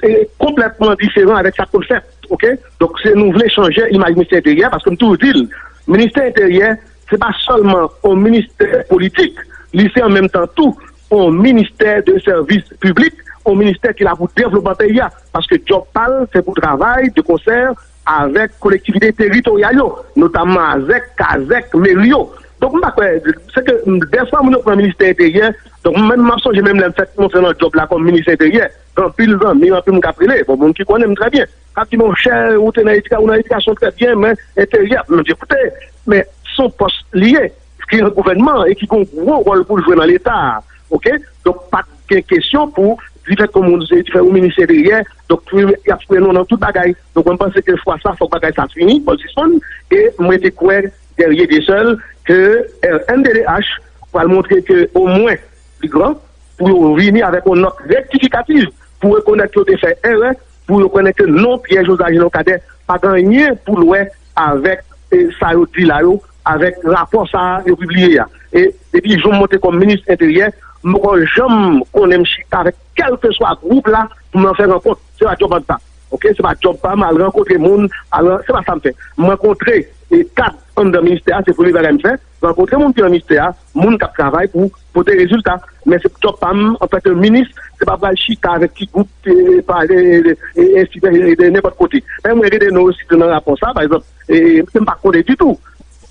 e, konplètman diferan avèk sa k konn fèt, oke? Donk, se nou vle chanje imaj ministè enteryè, paske m toujou di l, ministè enteryè, se pa sèlman yon ministè politik, li se an menm tan tou yon ministè de sèvis piblik, yon ministè ki la pou devlopman peyi a, paske djòb pa l, se pou travay de konsè avèk kolektivite teritoryal yo, notamman azèk, kazèk, meri yo. Donk, m pa kwè, se ke, m, dèfwa moun yo pran ministè enteryè, donk, mwen menm, m ap sonje menm lè m fèk monte nan djòb la kòm minis enteryè, gen anpil zanmi, anpil moun k ap rele, bon, moun ki konnen m trè byen, k ap di, monchè, ou te nan edika-, ou nan edikasyon trè byen, men enteryè, m di, koute, men se yon pòs li ye, ki nan gouvènman e ki gen yon gwo wòl pou l jwe nan Leta a, oke? Donk, pa t gen kesyon pou di fèt ke yon moun se, di fèt yon minis enteryè, donk, pou y ap fouye nou nan tout bagay. Donk, mwen, m panse ke fwa sa, fòk bagay sa fini, fòk l sispann, e mwen te kwè, dèryè de sèl, ke R N D D H pral montre ke omwen li gran, pou yo vini avèk yon nòt rektifikativ, pou rekonèt ke yo te fè erè, pou yo rekonèt ke non, Pierre Josias Jeannot Cadet pa gen anyen pou l wè avèk, e, sa yo di la yo, avèk rapò sa a yo pibliye a. E depi jou m monte kòm minis enteryè, m poko janm konnen m chita avèk kèlkeswa gwoup la pou m al fè rankont. Se pa djòb pa m sa. Oke, se pa djòb pa m, al rankontre moun, al ran-, se pa sa m fè. M rankontre, e, kad anndan ministè a, se premye bagay m fè. Rankontre moun ki nan ministè a, moun k ap travay pou pote rezilta. Men se djòb pa m, antanke minis, se pa pral chita avèk ti gwoup, e, pa, e, e, e, e, e, nenpòt kote. Men mwen rele non yo site nan rapò sa, pa egzanp, e, e, m pa konnen ditou.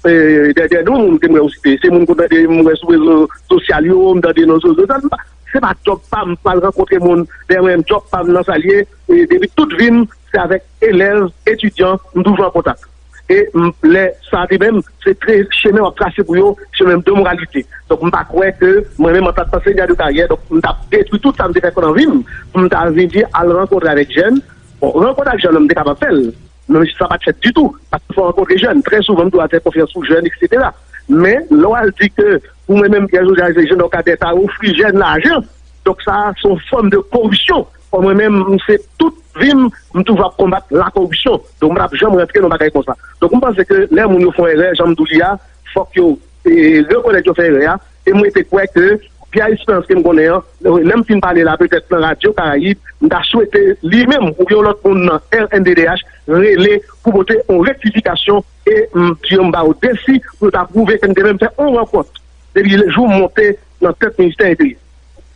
E, dèyè, dèyè non moun ke m wè yo site, se moun ke m tande, m wè sou rezo sosyal yo, m tande non sou rezo sosyal, m pa, se pa djòb pa m, m pral rankontre moun, dèyè mwen, djòb pa m nan sa l ye, e, depi tout vi m, se avèk elèv, etidyan, m toujou an kontak. E m, lè sa te menm, se tre-, chemen w ap trase pou yo, chemen de moralite. Donk, m pa kwè ke mwen menm, antank anseynan de karyè, donk, m t ap detwi tout sa m te fè nan vi m, pou m ta vin di, al rankontre avèk jèn. Bon, rankontre ak jèn, m te kapab fè l. Men sa pa t fèt ditou, paske fò rankontre jèn. Trè souvan, m toujou al fè konfyans pou jèn, etsetera. Men, lè w al di ke, pou mwen menm, Pierre Josias Jeannot Cadet ta ofri jèn lajan, donk, sa, se yon fòm de koripsyon. Bon, mwen menm, m se tout vi m, m toujou ap konbat lakoripsyon. Donk, m p ap janm rantre nan bagay konsa. Donk, m panse ke lè moun yo fè yon erè, jan m di w li a, fòk yo, e, rekonèt yo fè erè a. E m rete kwè ke Pierre Espérance ke m konnen an, lè m fin pale la, petèt nan Radyo Karayib, m ta swete li menm oubyen yon lòt moun nan R N D D H rele pou pote yon rektifikasyon e m di yo m ba yo defi pou yo ta pwouve ke m te menm fè yon rankont depi jou m monte nan tèt ministè enteryè.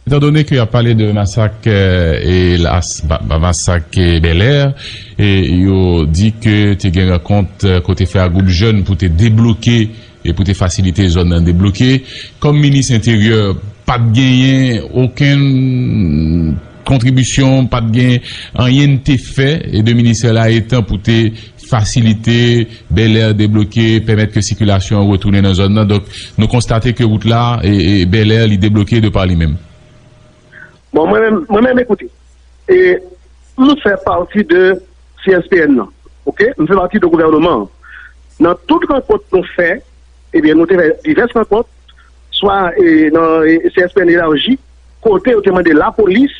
Etandone ke y ap pale de masak, eh, elas, ba, ba, masak, eh, Bèlè, e yo di ke te gen rankont, eh, kote frè a gwoup jèn pou te debloke e pou te fasilite zòn nan debloke. Kòm minis enteryè, pa t genyen okenn kontribisyon, pa t gen anyen n te fè, e de ministè la etan pou te fasilite Bèlè debloke, pèmèt ke sikilasyon an retounen nan zòn nan. Donk, nou konstate ke wout la, e, e, Bèlè, li debloke de pa li menm. Bon, mwen menm, mwen menm, ekoute, e, m fè pati de C S P N nan, oke? M fè pati de gouvènman an. Nan tout rankont nou fè, ebyen, nou te fè divès rankont, swa, e, nan, e, C S P N elaji, kote yo te mande lapolis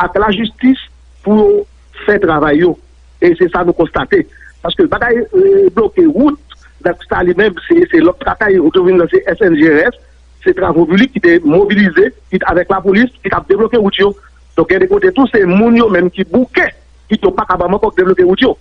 ak lajistis pou yo fè travay yo. E se sa nou konstate. Paske bagay, e, bloke wout, donk sa li menm, se, se lòt batay, ou te vin nan se S N G R S, se travo piblik ki te mobilize, ki t avèk lapolis, ki t ap debloke wout yo. Donk, gen de kote tou, se moun yo menm ki bouke, ki yo pa kapab ankò debloke wout yo.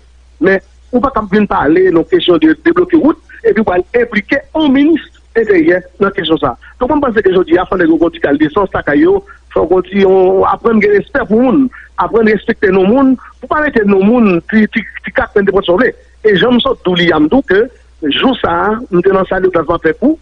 Men, ou pa kab vin pale nan kesyon de debloke wout, epi w al enplike yon minis enteryè nan kesyon sa. Donk, mwen panse ke jodi a, fò nèg yo gon ti kal desans lakay yo, fò gon ti, yon, aprann gen respè pou moun, aprann respekte non moun, pou pa mete non moun ti, ti, ti kat menm nenpòt sa w vle. E jan m sot di w li a, m di w ke jou sa a, m te nan sal de klas m ap fè kou,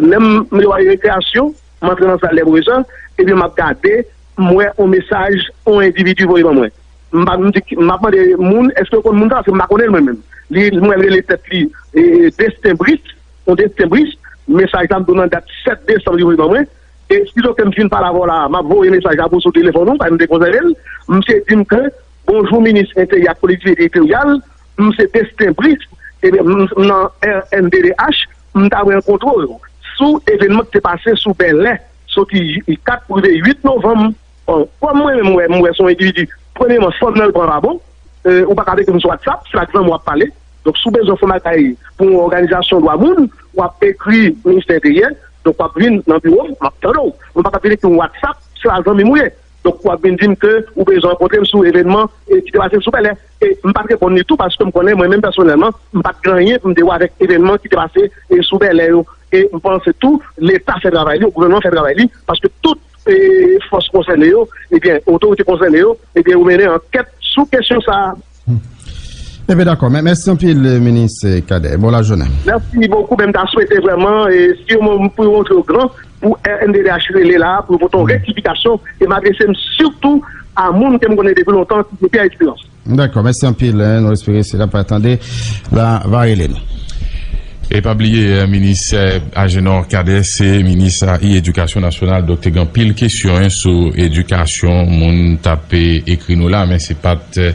lè m, m yo al rekreyasyon, m antre nan sal dè pwofesè, epi m ap gade, m wè yon mesaj, yon endividi voye ban mwen. M pa, m di, m ap mande moun, èske yo konn moun sa, paske m pa konnen l mwen menm. Li, m wè l rele tèt li, e, e, Destin Brice, yon Destin Brice, mesaj la m di w nan dat sèt desanm li voye ban mwen, e sitò ke m fin pale avè w la, m ap voye mesaj la pou sou telefòn ou, paske m te konsève l, misye di m ke, bonjou minis enteryè ak kolektivite teritoryal, m se Destin Brice, ebyen, m, m nan R N D D H, m ta renkontre w sou evènman ki te pase sou Bèlè, soti kat pou rive uit novanm. Bon, kòm mwen menm, m wè, m wè se yon endividi, premyèman, fòm nan l pa bon, e, ou pa ka vin sou WhatsApp, se ak zanmi w ap pale. Donk, si w bezwen fè yon bagay pou yon òganizasyon dwa moun, w ap ekri Ministè Enteryè, donk w ap vin nan biwo m, m ap tande w. Mwen pa ka vin ekri yon WhatsApp, se pa zanmi m ou ye. Donk, w ap vin di m ke ou bezwen rankontre m sou evènman, e, ki te pase sou Bèlè. E m pa t reponn li tou, paske m konnen mwen menm pèsonèlman, m pa t gen anyen pou m te wè avèk evènman ki te pase, e, sou Bèlè yo. E m panse tou, Leta fè travay li, gouvènman fè travay li, paske tout, e, fòs konsène yo, ebyen, otorite konsène yo, ebyen, yo mennen ankèt sou kesyon sa a. Ebyen, dakò. Men, mèsi anpil, minis Cadet. Bon lajounen. Mèsi bokou, men m ta swete vrèman, e, si yo moun pou yo montre yo gran, pou R N D D H rele la, pou yo pote yon rektifikasyon, e m adrese m sitou a moun ke m konnen depi lontan, ki gen pi esperyans. Dakò, mèsi anpil, en. Nou espere se la pa tande, la va rele nou. E pa bliye, eh, minis, eh, Agénor Cadet, se minis, ah, edikasyon nasyonal, donk te gen anpil kesyon, en, sou edikasyon, moun t ap, eh, ekri nou la, men se pa t, eh,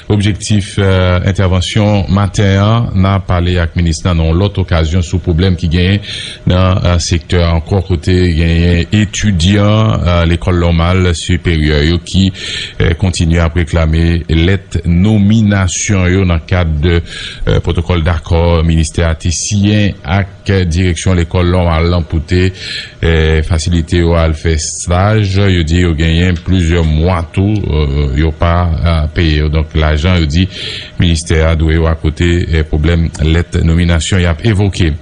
objektif, eh, entèvansyon maten an. N a pale ak minis lan nan yon lòt okazyon sou pwoblèm ki genyen nan, eh, sektè a ankò, kote genyen etidyan, eh, lekòl nòmal siperyè yo ki, eh, kontinye ap reklame lèt nominasyon yo nan kad, eh, pwotokòl dakò ministè a te siyen ak direksyon lekòl nòmal lan pou te, eh, fasilite yo al fè staj. Yo di yo genyen plizyè mwa tou, eh, yo pa, eh, peye yo. Donk, lajan, yo di, ministè a dwe yo akote, eh, pwoblèm lèt nominasyon y ap evoke.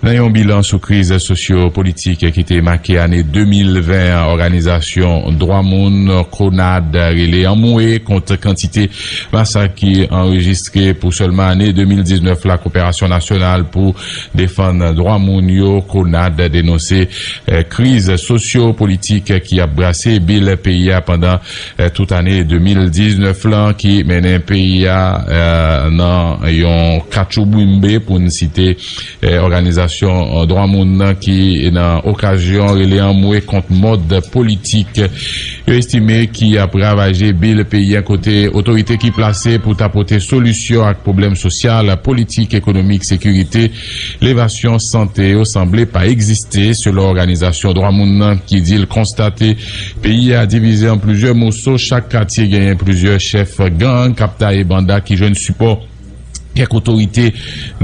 Nan yon bilan sou kriz sosyo-politik ki te make ane de mil ven an, òganizasyon dwa moun, konad, rele anmwe kont kantite masak ki anrejistre pou sèlman ane de mil diznèf la. Koperasyon Nasyonal pou Defann Dwa Moun yo, konad, denonse, eh, kriz sosyo-politik ki ap brase bil peyi a pandan, eh, tout ane de mil diznèf lan, ki mennen peyi a, eh, nan yon katchoubwimbe, pou n site, eh, òganizasyon, eh, dwa moun nan, ki nan okazyon rele anmwe kont mòd politik yo estime ki ap ravaje bil peyi a, kote otorite ki plase pou ta pote solisyon ak pwoblèm sosyal, politik, ekonomik, sekirite, levasyon, sante yo sanble pa egziste, selon òganizasyon dwa moun nan, ki di l konstate peyi a divize an plizyè moso, chak katye genyen plizyè chèf gang k ap taye banda ki jwenn sipò kèk otorite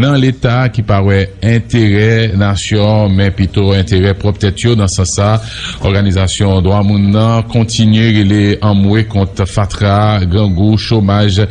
nan Leta ki pa wè enterè nasyon, men pito enterè pwòp tèt yo. Nan sans sa, òganizasyon dwa moun nan kontinye rele anmwe kont fatra, grangou, chomaj,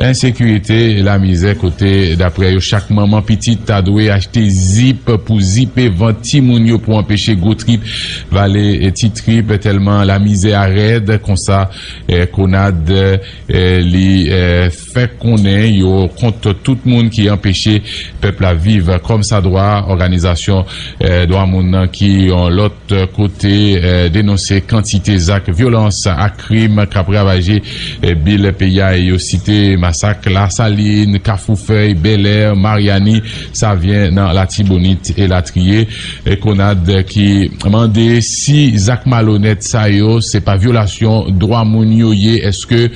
ensekirite, lamizè, kote, daprè yo, chak manman pitit ta dwe achte zip pou zipe vant timoun yo pou anpeche gwo trip vale ti trip, tèlman lamizè a rèd. Konsa, eh, konad, eh, li, eh, fè konnen yo kont tout moun ki anpeche pèp la viv kòmsadwa. Òganizasyon, eh, dwa moun nan ki yon lòt kote, eh, denonse kantite zak vyolans ak krim k ap ravaje, eh, bil peyi a. Yo site masak Lasalin, Kafou Fèy, Bèlè, Maryani, Savyen nan Latibonit elatriye. Eh, Konad ki mande si zak malonèt sa yo se pa vyolasyon dwa moun yo ye, èske,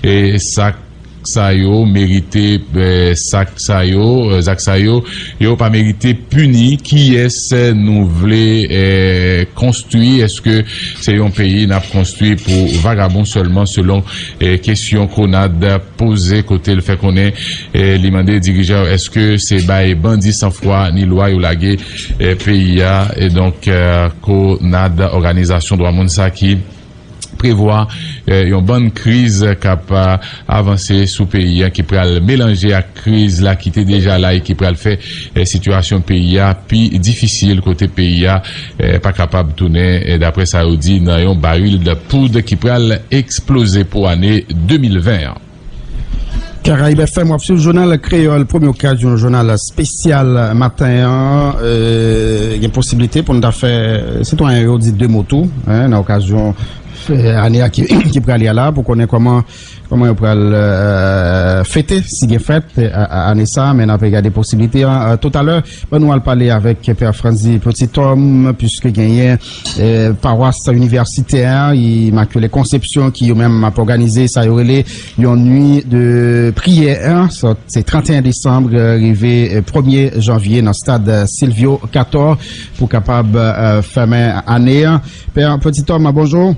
eh, sa sa yo merite, eh, sak sa yo, eh, zak sa yo, yo pa merite pini. Kiyès nou vle, eh, konstwi? Èske se yon peyi n ap konstwi pou vagabon sèlman, selon, eh, kesyon Konad poze, kote l fè konnen, eh, li mande dirijan yo, èske se bay bandi san fwa ni lwa yo lage, eh, peyi a? E donk, eh, Konad, òganizasyon dwa moun sa ki prevwa, eh, yon bann kriz k ap, eh, avanse sou peyi a, ki pral melanje ak kriz la ki te deja la e ki pral fè, eh, sitiyasyon peyi a pi difisil, kote peyi a, eh, pa kapab tounen, eh, daprè sa yo di, nan yon baril de poud ki pral eksploze pou ane de mil ven an. Karayib F M, w ap swiv jounal kreyòl, premye okazyon, jounal espesyal maten an. Euh, gen posiblite pou n ta fè, sitwayen yo di de mo tou, hein, nan okazyon, euh, ane a ki, ki prale a la, pou konnen kòman, kòman yo pral, euh, fete, si gen fèt, euh, a- a- ane sa, men n ap gade posiblite an, euh, toutalè. Ban nou al pale avèk Pè Franzi Petithomme, piske genyen, eh, pawas inivèsitè Immaculée Conception ki yo menm ap òganize sa yo rele yon nwi de priyè, sòt se trannteyen desanm, eh, rive, eh, premye janvye nan stad, eh, Sylvio Cator pou kapab, eh, fèmen ane an. Pè Petithomme, bonjou.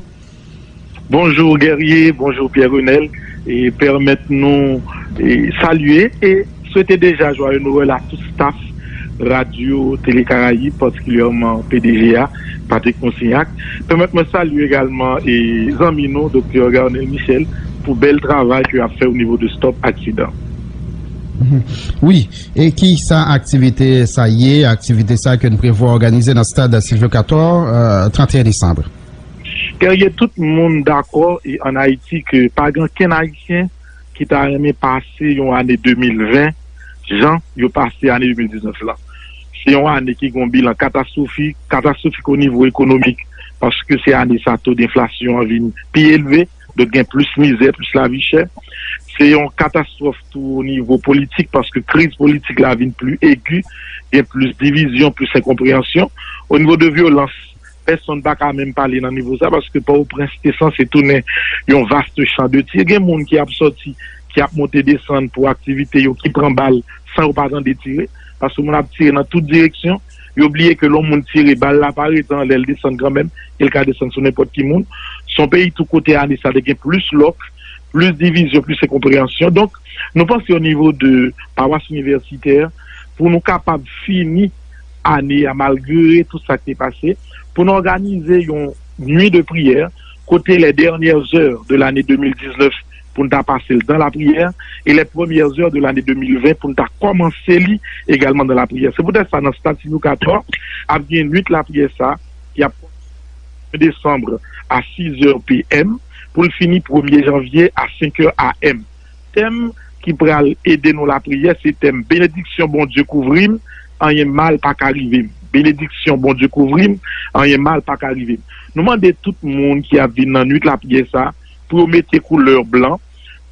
Bonjou Guerrier, bonjou Pierre Renel, e pèmèt nou, e, salye e swete deja jwaye Nwèl a tout staff Radyo Tele Karayib, patikilyèman P D G a, Patrick Consignac. Pèmèt mwen salye egalman, e, zanmi nou, Doktè Garnel Michel, pou bèl travay ke y ap fè o nivo de Stop Aksidan. Mhm. Wi, e ki sa aktivite sa ye, aktivite sa ke n prevwa òganize nan stad Sylvio Cator, eh, trannteyen desanm? Guerrier, tout moun dakò e ann Ayiti ke pa gen okenn Ayisyen ki ta renmen pase yon ane de mil ven jan yo pase ane de mil diznèf lan. Se yon ane ki gen yon bilan katastwofik, katastwofik o nivo ekonomik, paske se ane sa to denflasyon an vin pi elve, donk gen plis mizè, plis lavi chè. Se yon katastwòf tou o nivo politik, paske kriz politik la vin pli egi, gen plis divizyon, plis enkonpreyansyon. O nivo de vyolans, pèsonn pa ka menm pale nan nivo sa, paske Pòtoprens te sanse tounen yon vaste champ de tir. Gen moun ki ap sòti, ki ap monte desann pou aktivite yo, ki pran bal san yo pa tande tire, paske moun ap tire nan tout direksyon. Yo bliye ke lè yon moun tire, bal la pa rete anlè, l desann kanmenm, e l ka desann sou nenpòt ki moun. Se yon peyi tou kote ane sa te gen plis lòk, plis divizyon, plis enkonpreyansyon. Donk, nou panse o nivo de pawas inivèsitè, pou nou kapab fini ane a, malgre tout sa k te pase, pou n òganize yon nwi de priyè, kote les dernières heures de l'année deux mille dix-neuf, pou n ta pase l dan lapriyè, e les premières heures de l'année deux mille vingt, pou n ta kòmanse li egalman dan lapriyè. Se poutèt sa, nan stad Sylvio Cator, ap gen nwit lapriyè sa, ki ap kòmanse desanm a sis è P M, pou l fini premye janvye a senk è A M. Tèm ki pral ede nou lapriyè, se tèm Benediksyon Bondye kouvri m, anyen mal pa ka rive m. Benediksyon Bondye kouvri m, anyen mal pa ka rive m. Nou mande tout moun ki ap vin nan nwit lapriyè sa, pou yo mete koulè blan,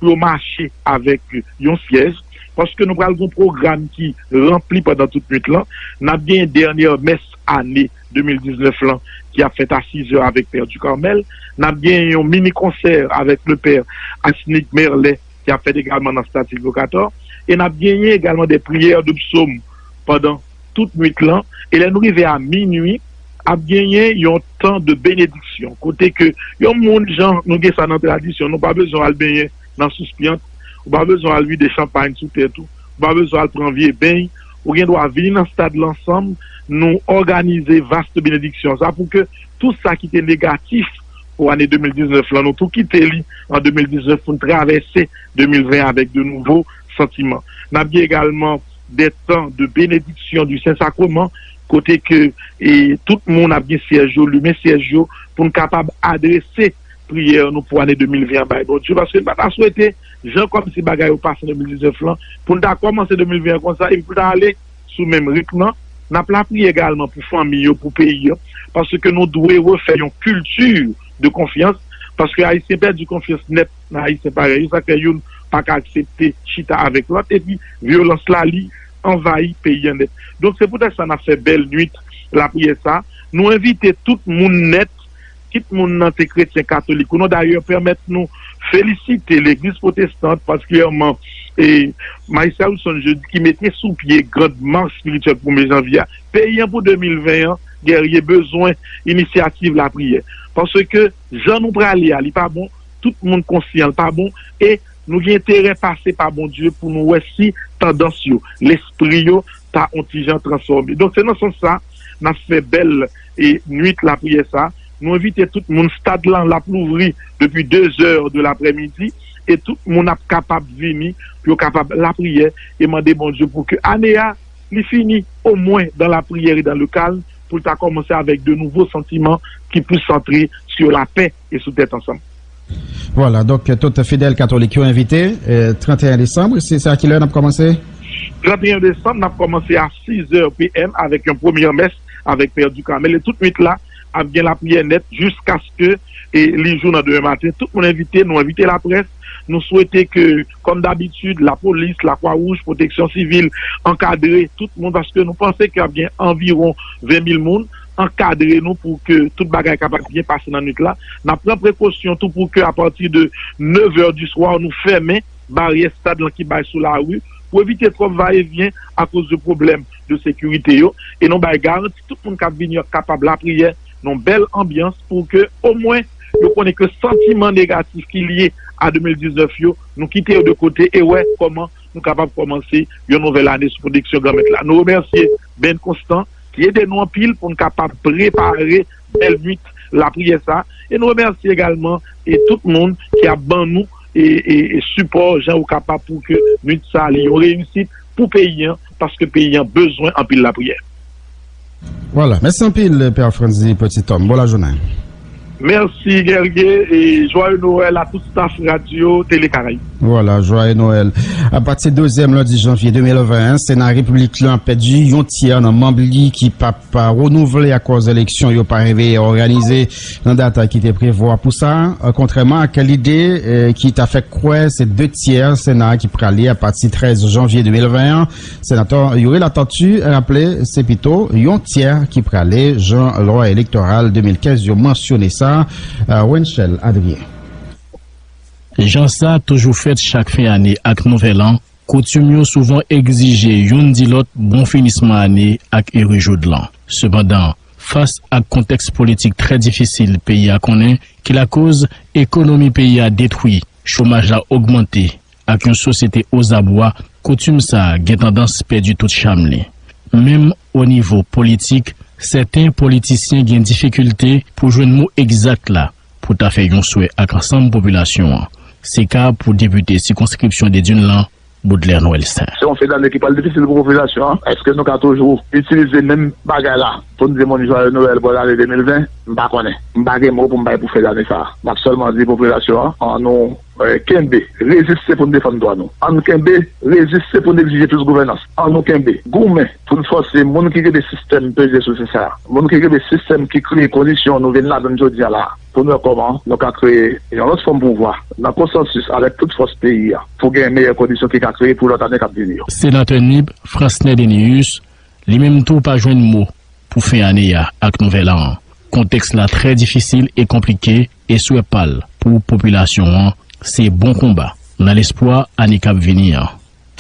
pou yo mache avèk yon syèj, paske nou pral gen yon pwogram ki ranpli pandan tout nwit lan. N ap gen dènyè mès ane de mil diznèf lan ki ap fèt a sis è avèk Pè du Carmel. N ap gen yon mini konsè avèk le pè Asnick Merlet ki ap fèt egalman nan stad Sylvio Cator. E n ap genyen egalman de priyè de psaume pandan tout nwit lan. E lè nou rive a minui, ap genyen yon tan de benediksyon. Kote ke yon moun, jan nou gen sa nan tradisyon, nou pa bezwen al benyen nan sous pyant, ou pa bezwen al vide chanpay sou tèt ou, ou pa bezwen al pran vye beny, ou gen dwa vini nan stad la ansanm, nou òganize vaste benediksyon sa pou ke tout sa ki te negatif pou ane de mil diznèf lan, nou tou kite li an de mil diznèf pou n travèse de mil ven avèk de nouvo santiman. N ap gen egalman de tan de benediksyon du Sen Sakreman, kote ke, e, tout moun ap gen syèj yo, limen syèj yo, pou n kapab adrese priyè nou pou ane de mil ven an bay Bondye, paske n pa ta swete, jan kòmsi bagay yo pase an de mil diznèf lan, pou n ta kòmanse de mil ven an konsa, epi pou n ta ale sou menm ritm lan. N ap lapriyè egalman pou fanmi yo, pou peyi an, paske nou dwe refè yon kilti de konfyans, paske Ayisyen pèdi konfyans nèt nan Ayisyen parèy yo, sa k fè youn pa ka aksepte chita avèk lòt, epi vyolans la, li anvayi peyi an nèt. Donk, se poutèt sa n ap fè bèl nwit lapriyè sa. Nou envite tout moun nèt, kit moun nan se kretyen katolik ou non. Dayè, pèmèt nou felisite Legliz Pwotestan, patikilyèman, e, Majistra Wilson Jeudi, ki mete sou pye Grand Marche Spirituelle pou mwa janvye a. Peyi an pou de mil ven an, Guerrier, bezwen inisyativ lapriyè. Paske jan nou prale a, li pa bon, tout moun konsyan l pa bon, e nou gen enterè pase pa Bondye pou nou wè si tandans yo, lespri yo, ta on ti jan transfòme. Donk, se nan sans sa, n ap fè bèl, e, nwit lapriyè sa. Nou envite tout moun, stad lan, l ap louvri depi de zè de laprèmidi, e tout moun ap kapab vini, pou yo kapab lapriyè, e mande Bondye pou ke ane a, li fini, omwen, dans la prière et dans le calme, pou l ta kòmanse avèk de nouvo santiman ki plis santre sur la paix et sous tèt ansanm. Vwala, donk, tout fidèl katolik yo envite, e, trannteyen desanm, se, se a kilè n ap kòmanse? Trannteyen desanm, n ap kòmanse a sizè P M avèk yon premyè mès avèk Pè Ducamel. E tout nwit la, ap gen lapriyè nèt jiskaske, e, li jou nan demen maten. Tout moun envite, nou envite laprès. Nou swete ke, kòm dabitid, lapolis, Lakwa Wouj, Pwoteksyon Sivil, ankadre tout moun, paske nou panse ke ap gen anviwon ven mil moun. Ankadre nou pou ke tout bagay kapab byen pase nan nwit la. N ap pran prekosyon tou pou ke apati de nev è di swa, nou fèmen baryè stad lan ki bay sou lari pou evite twòp vayevyen akoz de pwoblèm de sekirite yo. E nou bay garanti tout moun k ap vini yo kapab lapriyè nan bèl anbyans pou ke omwen yo konnen ke santiman negatif ki lye a de mil diznèf yo, nou kite yo de kote e wè kòman nou kapab kòmanse yon nouvèl ane sou pwoteksyon Granmèt la. Nou remèsye Ben Constant ki ede nou anpil pou n kapab prepare bèl nwit lapriyè sa. E nou remèsye egalman e tout moun ki ap ban nou e, e, e sipò jan ou kapab pou ke nwit sa li yon reyisit pou peyi an, paske peyi an bezwen anpil lapriyè. Vwala. Mèsi anpil, Pè Frantzdy Petit Homme. Bon lajounen. Mèsi, Guerrier, e jwaye Nwèl a tout staf radyo Tele Karayib. Vwala, jwaye Nwèl. Apati dezyèm lendi janvye de mil ven, Sena Repiblik lan pèdi yon tyè nan manm li ki p ap renouvle akòz eleksyon yo pa rive òganize nan dat ki te prevwa pou sa, kontrèman ak lide, eh, ki ta fè kwè se de tyè Sena a ki prale apati trèz janvye de mil ven an. Senatè Youri Latortue raple se pito yon tyè ki prale, jan lwa elektoral de mil kenz yo mansyone sa. Eh, Wenchel Adrien. Jan sa toujou fèt chak fen ane ak Nouvèl An, koutim yo souvan egzije youn di lòt bon finisman ane ak ere joudlan. Sepandan, fas ak kontèks politik trè difisil peyi a konnen, ki lakoz ekonomi peyi a detwi, chomaj la ogmante, ak yon sosyete ozabwa, koutim sa a gen tandans pèdi tout cham li. Menm o nivo politik, sèten politisyen gen difikilte pou jwenn mo egzak la pou ta fè yon swè ak ansanm popilasyon an. Se ka pou depite sikonskripsyon de Dune lan, Baudelaire Noël Saint. Se yon fen dane ki pral difisil pou popilasyon an. Èske nou ka toujou itilize menm bagay la pou n di moun jwaye Nwèl, bòn ane de mil ven? M pa konnen. M pa gen mo pou m bay pou fen dane sa a. M ap sèlman di popilasyon an, an nou, eh, kenbe, reziste pou n defann dwa nou. An n kenbe, reziste pou n egzije plis gouvènans. An nou kenbe, goumen pou n fòse moun ki kenbe sistèm peze sou sistèm sa a. Moun ki kenbe sistèm ki kreye kondisyon nou vin ladan l jodi a la a. Pou n wè kòman nou ka kreye yon lòt fòm pouvwa nan konsansis avèk tout fòs peyi a pou gen meyè kondisyon ki ka kreye pou lòt ane k ap vini yo. Senatè Nip, Fransnè Denius, li menm tou pa jwenn mo pou fen ane a ak Nouvèl An. Kontèks la trè difisil e konplike e swè pa l pou popilasyon an se bon konba nan lespwa ane k ap vini an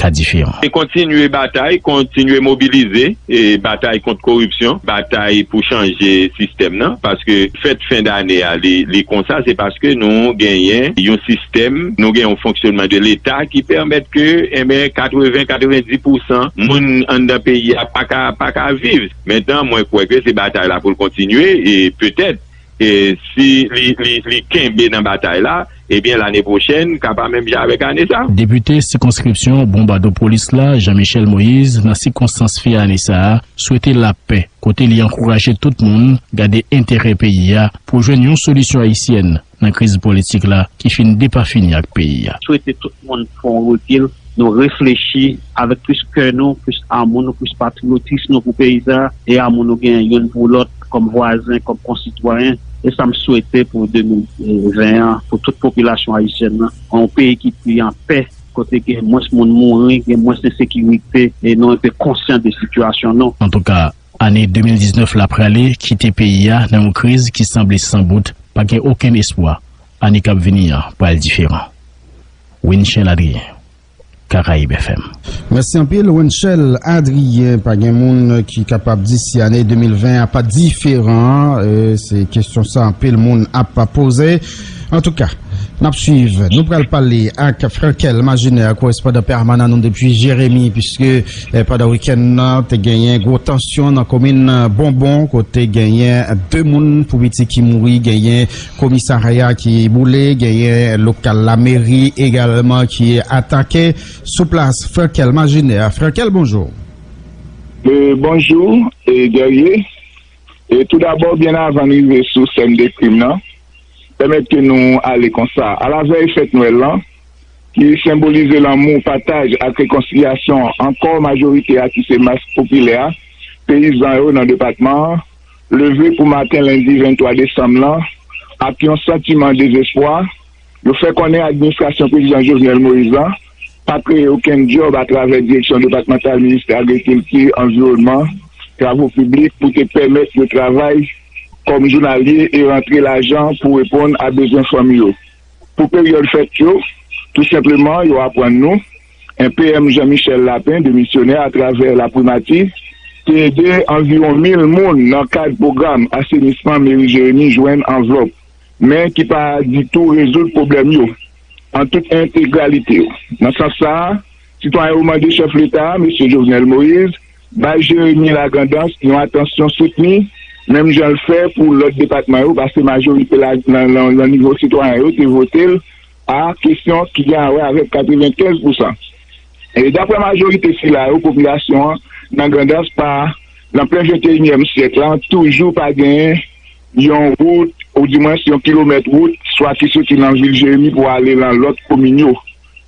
ka diferan. E kontinye batay, kontinye mobilize, e batay kont koripsyon, batay pou chanje sistèm nan, paske fèt fen dane a, li, li konsa, se paske nou genyen yon sistèm, nou gen yon fonksyonman de Leta ki pèmèt ke, enben, katreven, katrevendiz pousan moun anndan peyi a pa ka, pa ka viv. Mentnan, mwen kwè ke se batay la pou l kontinye, e petèt, e si li, li, li kenbe nan batay la, ebyen, lane pwochèn ka pa menm jan avèk ane sa. Depite sikonskripsyon Bonbadopolis la, Jean Michel Moïse, nan sikonstans fen ane sa a, swete lapè, kote li ankouraje tout moun gade enterè peyi a pou jwenn yon solisyon ayisyèn nan kriz politik la ki fin depafini ak peyi a. Swete tout moun fè yon rekil, nou reflechi avèk plis kè nou, plis amou nou, plis patriyotis nou pou peyi sa a, e amou nou gen youn pou lòt kòm vwazen, kòm konsitwayen. E sa m swete pou de mil ven an, pou tout popilasyon ayisyèn nan, yon peyi ki pi anpè, kote gen mwens moun mouri, gen mwens ensekirite, e nou enpe konsyan de sitiyasyon nou. Antouka, ane de mil diznèf la prale kite peyi a nan yon kriz ki sanble san bout, pa gen okenn espwa ane k ap vini an pral diferan. Winchel Adrien, Karayib F M. Mèsi anpil, Winchel Adrien. Pa gen moun ki kapab di si ane de mil ven a pa diferan. E, se kesyon sa anpil moun ap poze. Antouka, n ap swiv. Nou pral pale ak Frankel Majinè, korespondan pèmanan nou depi Jeremi, piske, eh, pandan wikenn nan, te genyen gwo tansyon nan komin Bonbon, kote genyen de moun pou piti ki mouri, genyen komisarya ki boule, genyen lokal lameri egalman ki atake. Sou plas, Frankel Majinè. Frankel, bonjou. E, bonjou, e, Guerrier. E, toudabò, byen avan n rive sou sèn de krim nan, pèmèt ke nou ale konsa. Alavèy fèt Nwèl lan, ki senbolize lanmou, pataj ak rekonsilyasyon, ankò majorite a ki se mas popilè a, peyizan yo nan depatman an, leve pou maten lendi venntwa desanm lan ak yon santiman dezespwa. Yo fè konnen administrasyon prezidan Jovenel Moïse lan pa kreye okenn djòb atravè direksyon depatmantal ministè agrikilti, anviwònman, travo piblik pou te pèmèt yo travay kòm jounalye e rantre lajan pou reponn a bezwen fanmi yo. Pou peryòd fèt yo, tou senpleman, yo aprann nou, M P M Jean Michel Lapin, demisyonè atravè laprimati, te ede anviwon mil moun nan kad pwogram asenisman meri Jeremi jwenn anvlòp, men ki pa ditou rezoud pwoblèm yo an tout entegralite yo. Nan sans sa a, sitwayen yo mande chèf leta a, mesye Jovenel Moïse, bay Jeremi Lagandans yon atansyon soutni, menm jan l fè pou lòt depatman yo, paske majorite la, nan, nan, nan nivo sitwayen yo te vote l a kesyon ki gen a wè avèk katrevenkenz pousan. E daprè majorite sila yo, popilasyon an nan Grandans pa, nan plen venteyinyèm syèk la, toujou pa genyen yon wout, oudimwens yon kilomèt wout, swa ki soti nan vil Jeremi pou ale nan lòt komin yo.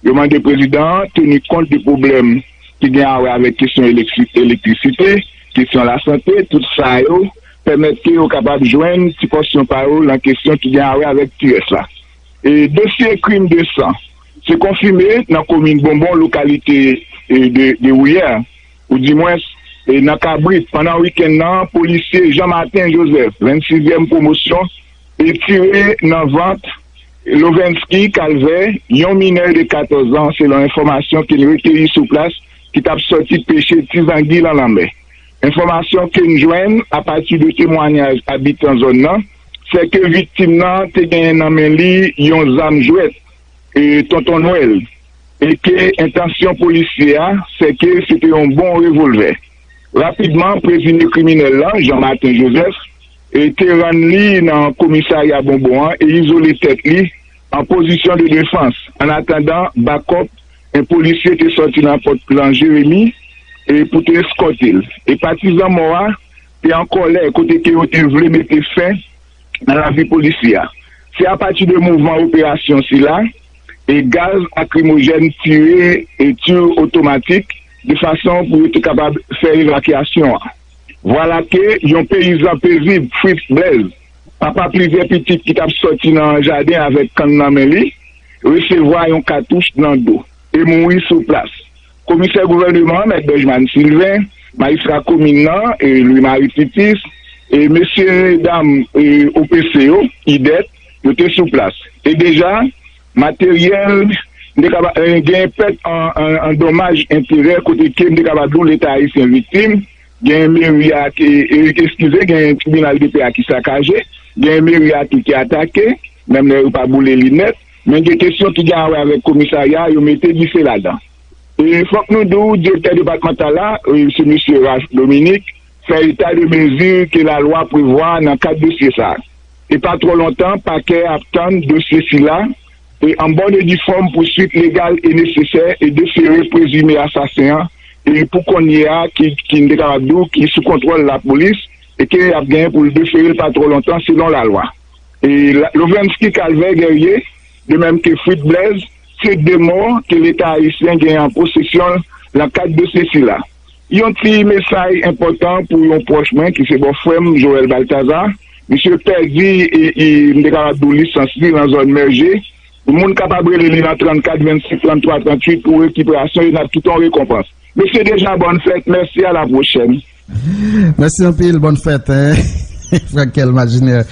Yo mande prezidan an teni kont de pwoblèm ki gen a wè avèk kesyon elektri-, elektrisite, kesyon lasante, tout sa yo pèmèt ke yo kapab jwenn ti pòsyon pa yo nan kesyon ki gen a wè avèk T S la. E dosye krim de san, se konfime nan komin Bonbon, lokalite, e, de, de Wouyè, oudimwens, e, nan Kabrit. Pandan wikenn nan, polisye Jean Martin Joseph, vennsizyèm pwomosyon, e tire nan vant Lovensky Calvert, yon minè de katòz an, selon enfòmasyon ke n rekeyi sou plas, ki t ap sòti peche ti zangi nan lanmè. Enfòmasyon ke n jwenn apati de temwanyaj abitan zòn nan, se ke viktim nan te genyen nan men li yon zam jwèt, e, Tonton Nwèl, e ke entansyon polisye a, se ke se te yon bon revolvè. Rapidman, prezime kriminèl lan, Jean Martin Joseph, e, te rann li nan komisarya Bonbon an e izole tèt li an pozisyon de defans, annatandan bakòp, yon polisye te sòti nan pòt lan Jeremi, e, pou te eskòte l. E patizan mò a te an kòlè kote ke yo te vle mete fen nan lavi polisye a. Se apati de mouvman operasyon sila, e gaz lakrimojèn tire e tir otomatik de fason pou yo te kapab fè evakyasyon an. Vwala ke yon peyizan pezib, Fritz Blaise, papa plizyè pitit ki t ap sòti nan jaden avèk kann nan men li, resevwa yon katouch nan do e mouri sou plas. Komisè gouvèneman an, Mèt Benjman Sylvain, majistra komin nan, e Louis Marie Titis, e mesye dam, e O P C yo, idèt, yo te sou plas. E deja, materyèl, n te kaba-, e, gen pèt an, an, an domaj enterè kote ke n te kapab di w Leta ayisyen viktim, gen meri a ki, e, eskize, gen tribinal de pè a ki sakaje, gen meri a tou ki atake, menm lè yo pa boule li nèt, men gen kesyon ki gen a wè avèk komisarya a, yo mete dife ladan. E fòk nou di w, direktè depatmantal la, e, se mesye Ralph Dominique, fè eta de mezi ke lalwa prevwa nan kad dosye sa a. E pa twò lontan, pakè a ap tann dosye sila, e an bòn e di fòm pouswit legal e nesesè e defere prezime asasen an, e pou kounye a, ki, ki n te kapab di w, ki sou kontwòl lapolis, e ke y ap genyen pou l defere l pa twò lontan selon lalwa. E Lovensky Calvert Guerrier, de menm ke Fritz Blaise, se de mò ke Leta ayisyen gen an posesyon l nan kad dosye sila. Yon ti mesaj enpòtan pou yon pwòch mwen ki se bòfrè m, Joel Balthazar. Misye pèdi, e, e, m te kapab di w, lisans li nan zòn Mèje. Moun kapab rele li nan trannkat vennsenk trannntwa tranntuit pou rekiperasyon e n ap kite yon rekonpans. Mesye deja, bòn fèt, mèsi, a la pwochèn. Mèsi anpil, bòn fèt, hein. Frankel Majinè,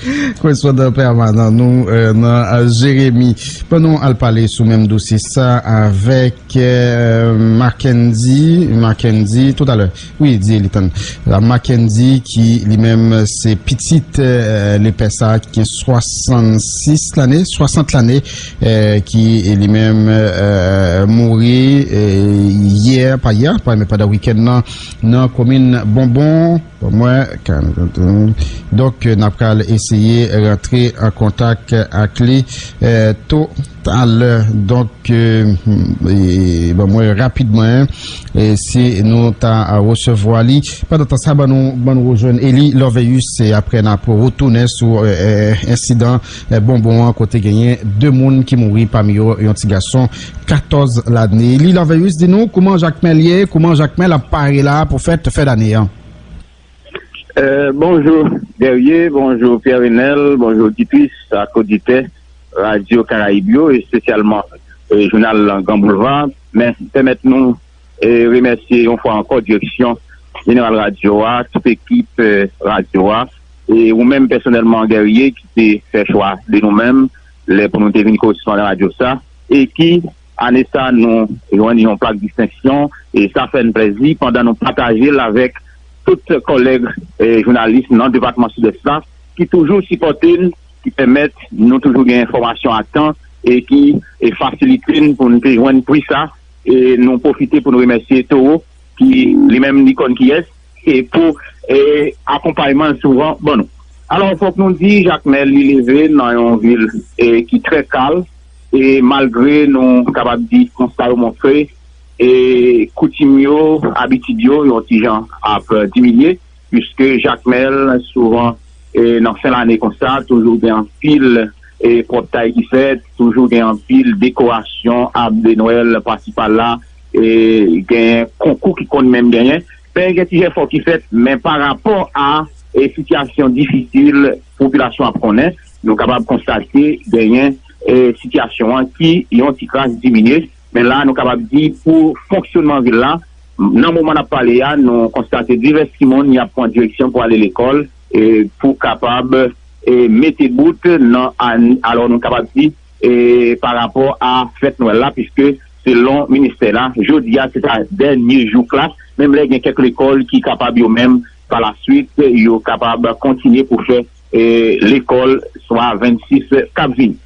korespondan pèmanan nou euh, nan euh, Jeremi. Ban nou al pale sou menm dosye sa avèk euh, Mackendy, Mackendy, toutalè. Wi, di li tann. La Mackendy ki li menm se pitit euh, lepè sa ki gen swasannsis lane, swasant lane, euh, ki li menm euh, mouri euh, yè, pa yè, pa men pandan wikenn nan, nan komin Bonbon. Bon, mwen, donk, n ap pral eseye rantre an kontak ak li euh, toutalè. Donk, euh, e, bon, mwen, rapidman, e, si nou ta resevwa li. Pandan tan sa, ban nou, ban nou rejwenn Eli Lorveus, e apre n ap retounen sou euh, euh, ensidan euh, Bonbon an, kote genyen de moun ki mouri, pami yo yon ti gason katòz lane. Eli Lorveus, di nou, kouman Jakmèl ye, kouman Jakmèl ap pare la pou fèt fè dane an? Euh, bonjou Guerrier, bonjou Pierre Renel, bonjou oditris ak oditè Radyo Karayib yo, espesyalman eh, jounal Gran Boulva. Men pèmèt nou eh, remèsye yon fwa ankò direksyon jeneral radyo a, tout ekip eh, radyo a, e ou menm pèsonèlman Guerrier ki te fè chwa de nou menm lè pou nou te vin korespondan radyo sa, e ki ane sa nou jwenn yon plak distenksyon, e sa fè n plèzi pandan nou pataje l avèk tout kòlèg eh, jounalis nan depatman Sidès la ki toujou sipòte n, ki pèmèt nou toujou gen enfòmasyon a tan e ki eh, fasilite n pou n te jwenn pri sa. E nou pwofite pou nou remèsye Toro ki li menm li konn kiyès e pou eh, akonpayman l souvan ban nou. Alò fòk nou di Jakmèl li leve nan yon vil eh, ki trè kal, e malgre nou kapab di konsta yo montre e koutim yo, abitid yo yon ti jan ap diminye, piske Jakmèl souvan e nan fen lane konsa toujou gen anpil e pwòptay ki fèt, toujou gen anpil dekorasyon, ab de Nwèl pasi pa la, e gen konkou ki konn menm genyen. Men gen ti jefò ki fèt, men pa rapò a e sitiyasyon difisil popilasyon ap konnen, nou kapab konstate genyen e sitiyasyon an ki yon ti kras diminye. Men la nou kapab di pou fonksyonman vil la, nan moman n ap pale a, nou konstate divès timoun y ap pran direksyon pou ale lekòl e pou kapab e mete bout nan ane, alò nou kapab di e pa rapò a fèt Nwèl la, piske selon ministè la, jodi a se ta dènye jou klas, menm lè gen kèk lekòl ki kapab yo menm pa la swit yo kapab kontinye pou fè e lekòl swa vennsis k ap vini.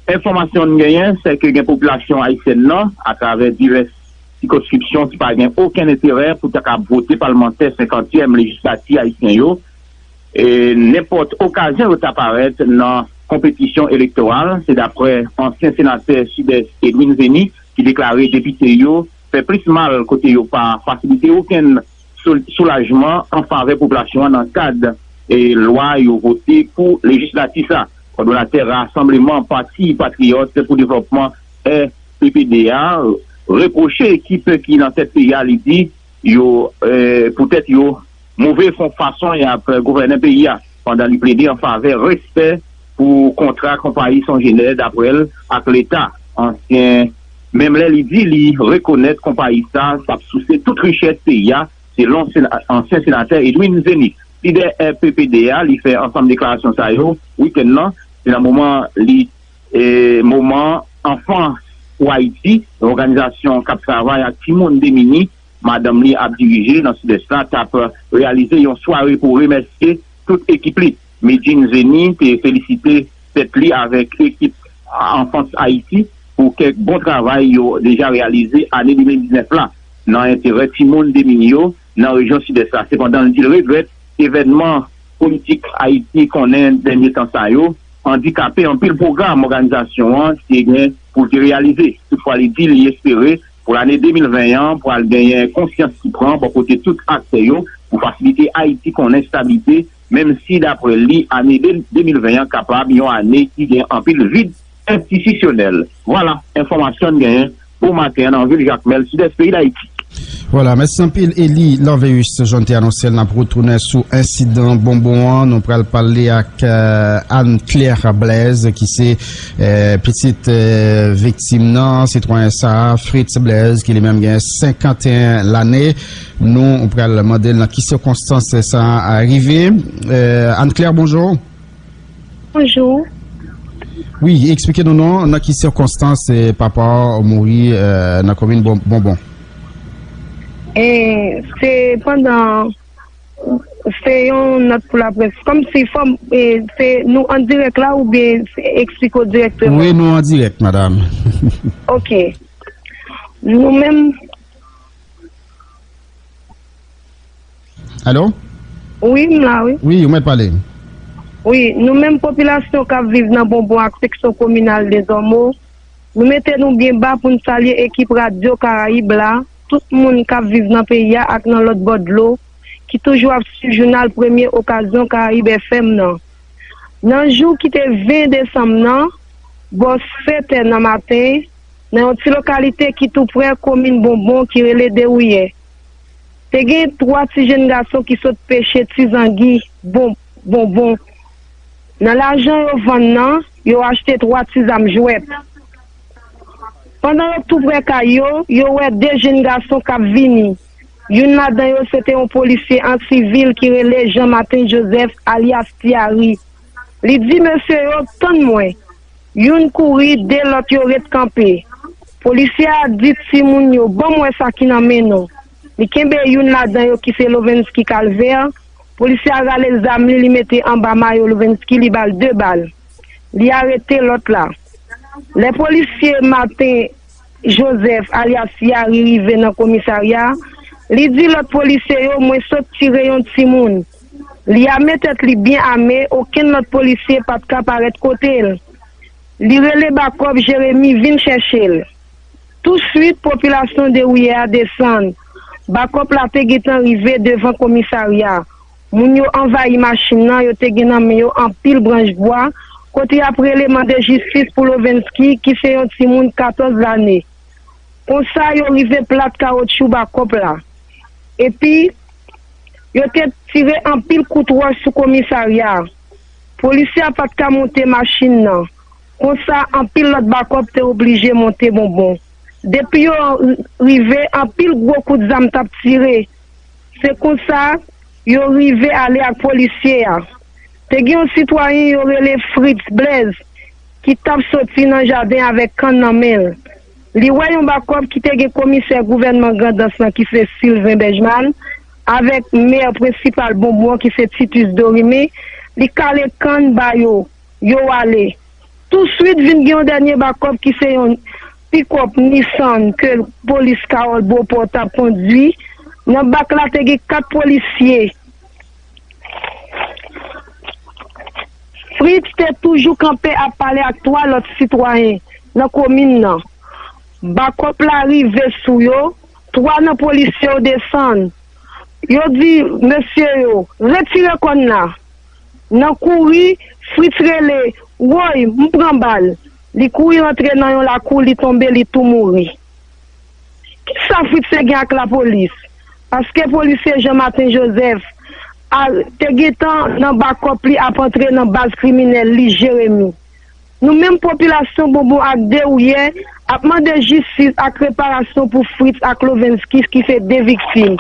Enfòmasyon n genyen se ke gen popilasyon ayisyèn nan atravè divès sikonskripsyon ki pa gen okenn enterè pou ta ka vote palmantè senkantyèm lejislati ayisyen yo e nenpòt okazyon yo ta parèt nan konpetisyon elektoral, se daprè ansyen senatè Sidès Edwin Zeni ki deklare depite yo fè plis mal kote yo pa fasilite okenn soulajman an favè popilasyon an nan kad e lwa yo vote pou lejislati sa. Kòdonatè Rasanbleman Pati Patriyòt pou Devlòpman, R P P D A, repwoche ekip ki nan tèt peyi a, li di yo poutèt yo move fason y ap gouvènen peyi a, pandan li plede an favè respè pou kontra konpayi Songener, daprè l, ak Leta. Ansyen, menm lè li di li rekonèt konpayi sa t ap souse tout richès peyi a, selon ansyen senatè Edwin Zeni. Lidè R P P D A, li fè ansanm deklarasyon sa yo wikenn nan, se nan moman li e, moman Anfans pou Ayiti, yon òganizasyon k ap travay ak timoun demini, madanm li ap dirije nan Sidès la, t ap reyalize yon sware pou remèsye tout ekip li. Medjine Zeni te felisite tèt li avèk ekip Anfans Ayiti pou kèk bon travay yo deja reyalize ane de mil diznèf la nan enterè timoun demini yo nan rejyon Sidès la. Sepandan, li di l regrèt evènman politik Ayiti konnen dènye tan sa yo andikape anpil pwogram òganizasyon an te gen pou l te reyalize. Toutfwa, li di li espere pou lane de mil ven an pral genyen konsyans ki pran bò kote tout aktè yo pou fasilite Ayiti konnen stablite menm si, dapre li, ane de, de mil ven an kapab yon ane ki gen anpil vid enstitisyonèl. Vwala enfòmasyon n genyen pou maten an nan vil Jakmèl, Sidès peyi Dayiti. Vwala, mèsi anpil, Eli Lanveus. Jan n te anonse l, n ap retounen sou ensidan bonbon an. Nou pral pale ak, eh, Anne Claire Blaise, ki se, eh, pitit, eh, viktim nan, sitwayen sa a, Fritz Blaise, ki li menm gen senkanteyen lane. Nou pral mande l nan ki sikonstans sa a rive. Eh, Anne Claire, bonjou. Bonjou. Wi, eksplike nou non, nan ki sikonstans, eh, papa w mouri, eh, nan komin Bon-, Bonbon. E se pandan, se yon nòt pou laprès. Kòmsi fò m, e, se nou an dirèk la oubyen se eksplike w dirèkteman? Wi, nou an dirèk, madam. Ok. Nou menm. Alo? Wi, m la, wi. Wi, ou mèt pale. Wi, nou menm popilasyon k ap viv nan Bonbon ak seksyon kominal Dezòmo, nou mete nou byen ba pou n salye ekip Radyo Karayib la, tout moun k ap viv nan peyi a ak nan lòt bò dlo, ki toujou ap swiv jounal Premye Okazyon Karayib F M nan. Nan jou ki te ven desanm nan, bò sèt è nan maten, nan yon ti lokalite ki tou prè komin Bonbon ki rele Dewouyè, te gen twa ti jenn gason ki sot peche ti zangi bon, Bonbon. Nan lajan yo vann nan, yo achte twa ti zam jwèt. Pandan yo tou prè kay yo, yo wè de jenn gason k ap vini. Youn ladan yo se te yon polisye an sivil ki rele Jean Martin Joseph, alyas Ti Ari. Li di mesye yo, "Tann mwen." Youn kouri, de lòt yo ret kanpe. Polisye a di timoun yo, "Ban m wè sa ki nan men nou." Li kenbe youn ladan yo ki se Lovensky Calvert. Polisye a rale zam li, li mete anba mayo Lovensky, li ba l de bal. Li arete lòt la. Lè polisye Martin Joseph, alyas Yari, rive nan komisarya, li di lòt polisye yo, "Mwen sot tire yon timoun." Li ame tèt li byen ame, okenn lòt polisye pa t ka parèt kote l. Li rele bakòp Jeremi vin chèche l. Touswit, popilasyon Dewouyè a desann. Bakòp la te gentan rive devan komisarya. Moun yo anvayi machin nan, yo te gen nan men yo anpil branch bwa, kote y ap rele mande jistis pou Lovensky, ki se yon timoun katòz lane. Konsa, yo rive plat kawotchou bakòp la. Epi, yo te tire anpil kout wòch sou komisarya a. Polisye a pa t ka monte machin nan. Konsa, anpil lòt bakòp te oblije monte Bonbon. Depi yo rive, anpil gwo kout zam t ap tire. Se konsa, yo rive ale ak polisye a. Te gen yon sitwayen yo rele Fritz Blaise ki t ap soti nan jaden avèk kann nan men l. Li wè yon bakòp ki te gen komisè gouvènman Grandans lan ki se Sylvain Bergman avèk mè prensipal Bonbon ki se Titus Dorime, li kale kann ba yo, yo ale. Touswit vin gen yon dènye bakòp ki se yon pikòp Nissan ke polis Carole Beauport t ap kondui. Nan bak la te gen kat polisye. Fritz te toujou kanpe ap pale ak twa lòt sitwayen nan komin nan. Bakòp la rive sou yo, twa nan polisye yo desann. Yo di mesye yo, "Retire kòn la." Nan kouri, Fritz rele, "Woy, m pran bal." Li kouri rantre nan yon lakou, li tonbe, li tou mouri. Kisa Fritz te gen ak lapolis? Paske polisye Jean Martin Joseph a, te gentan nan bakòp li ap antre nan baz kriminèl li, Jeremi. Nou menm popilasyon Bonbon ak Dewouyè ap mande jistis ak reparasyon pou Fritz ak Lovensky ki se de viktim.